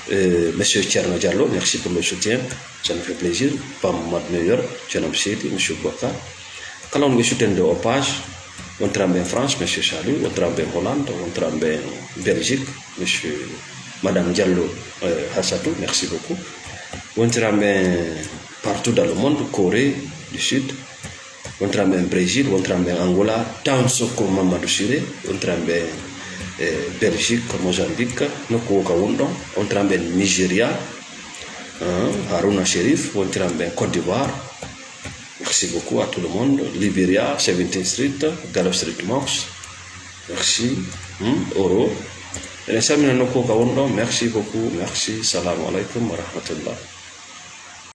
Euh, Monsieur Thierno Diallo, merci pour le soutien. Ça nous fait plaisir. Pam Mad New York, Thierno Seydi, Monsieur Bokar. Kala wonɓe soutende o page, wontiraaɓe en France, Monsieur Salut, wontiraaɓe en Hollande, wontiraaɓe en Belgique, Monsieur, Madame Diallo, euh, Hassatou, merci beaucoup. Wontiraaɓe en partout dans le monde, Corée du Sud, wontiraaɓe en Brésil, wontiraaɓe en Angola, Tansoko Mamadou Siré, wontiraaɓe en, eh, Belgique, Mozambique, nokku wo ka wonɗon, wontiraaɓe en Nigeria, hein, Haruna Cherif, wontiraaɓe en Côte d'Ivoire. Merci beaucoup à tout le monde. Liberia, Seventeen Street, Gallup Street Mosque. Merci. Hmm, Oro. Ene salmina nokku ka wonɗon. Merci beaucoup. Merci. Salamu alaikum wa rahmatullah.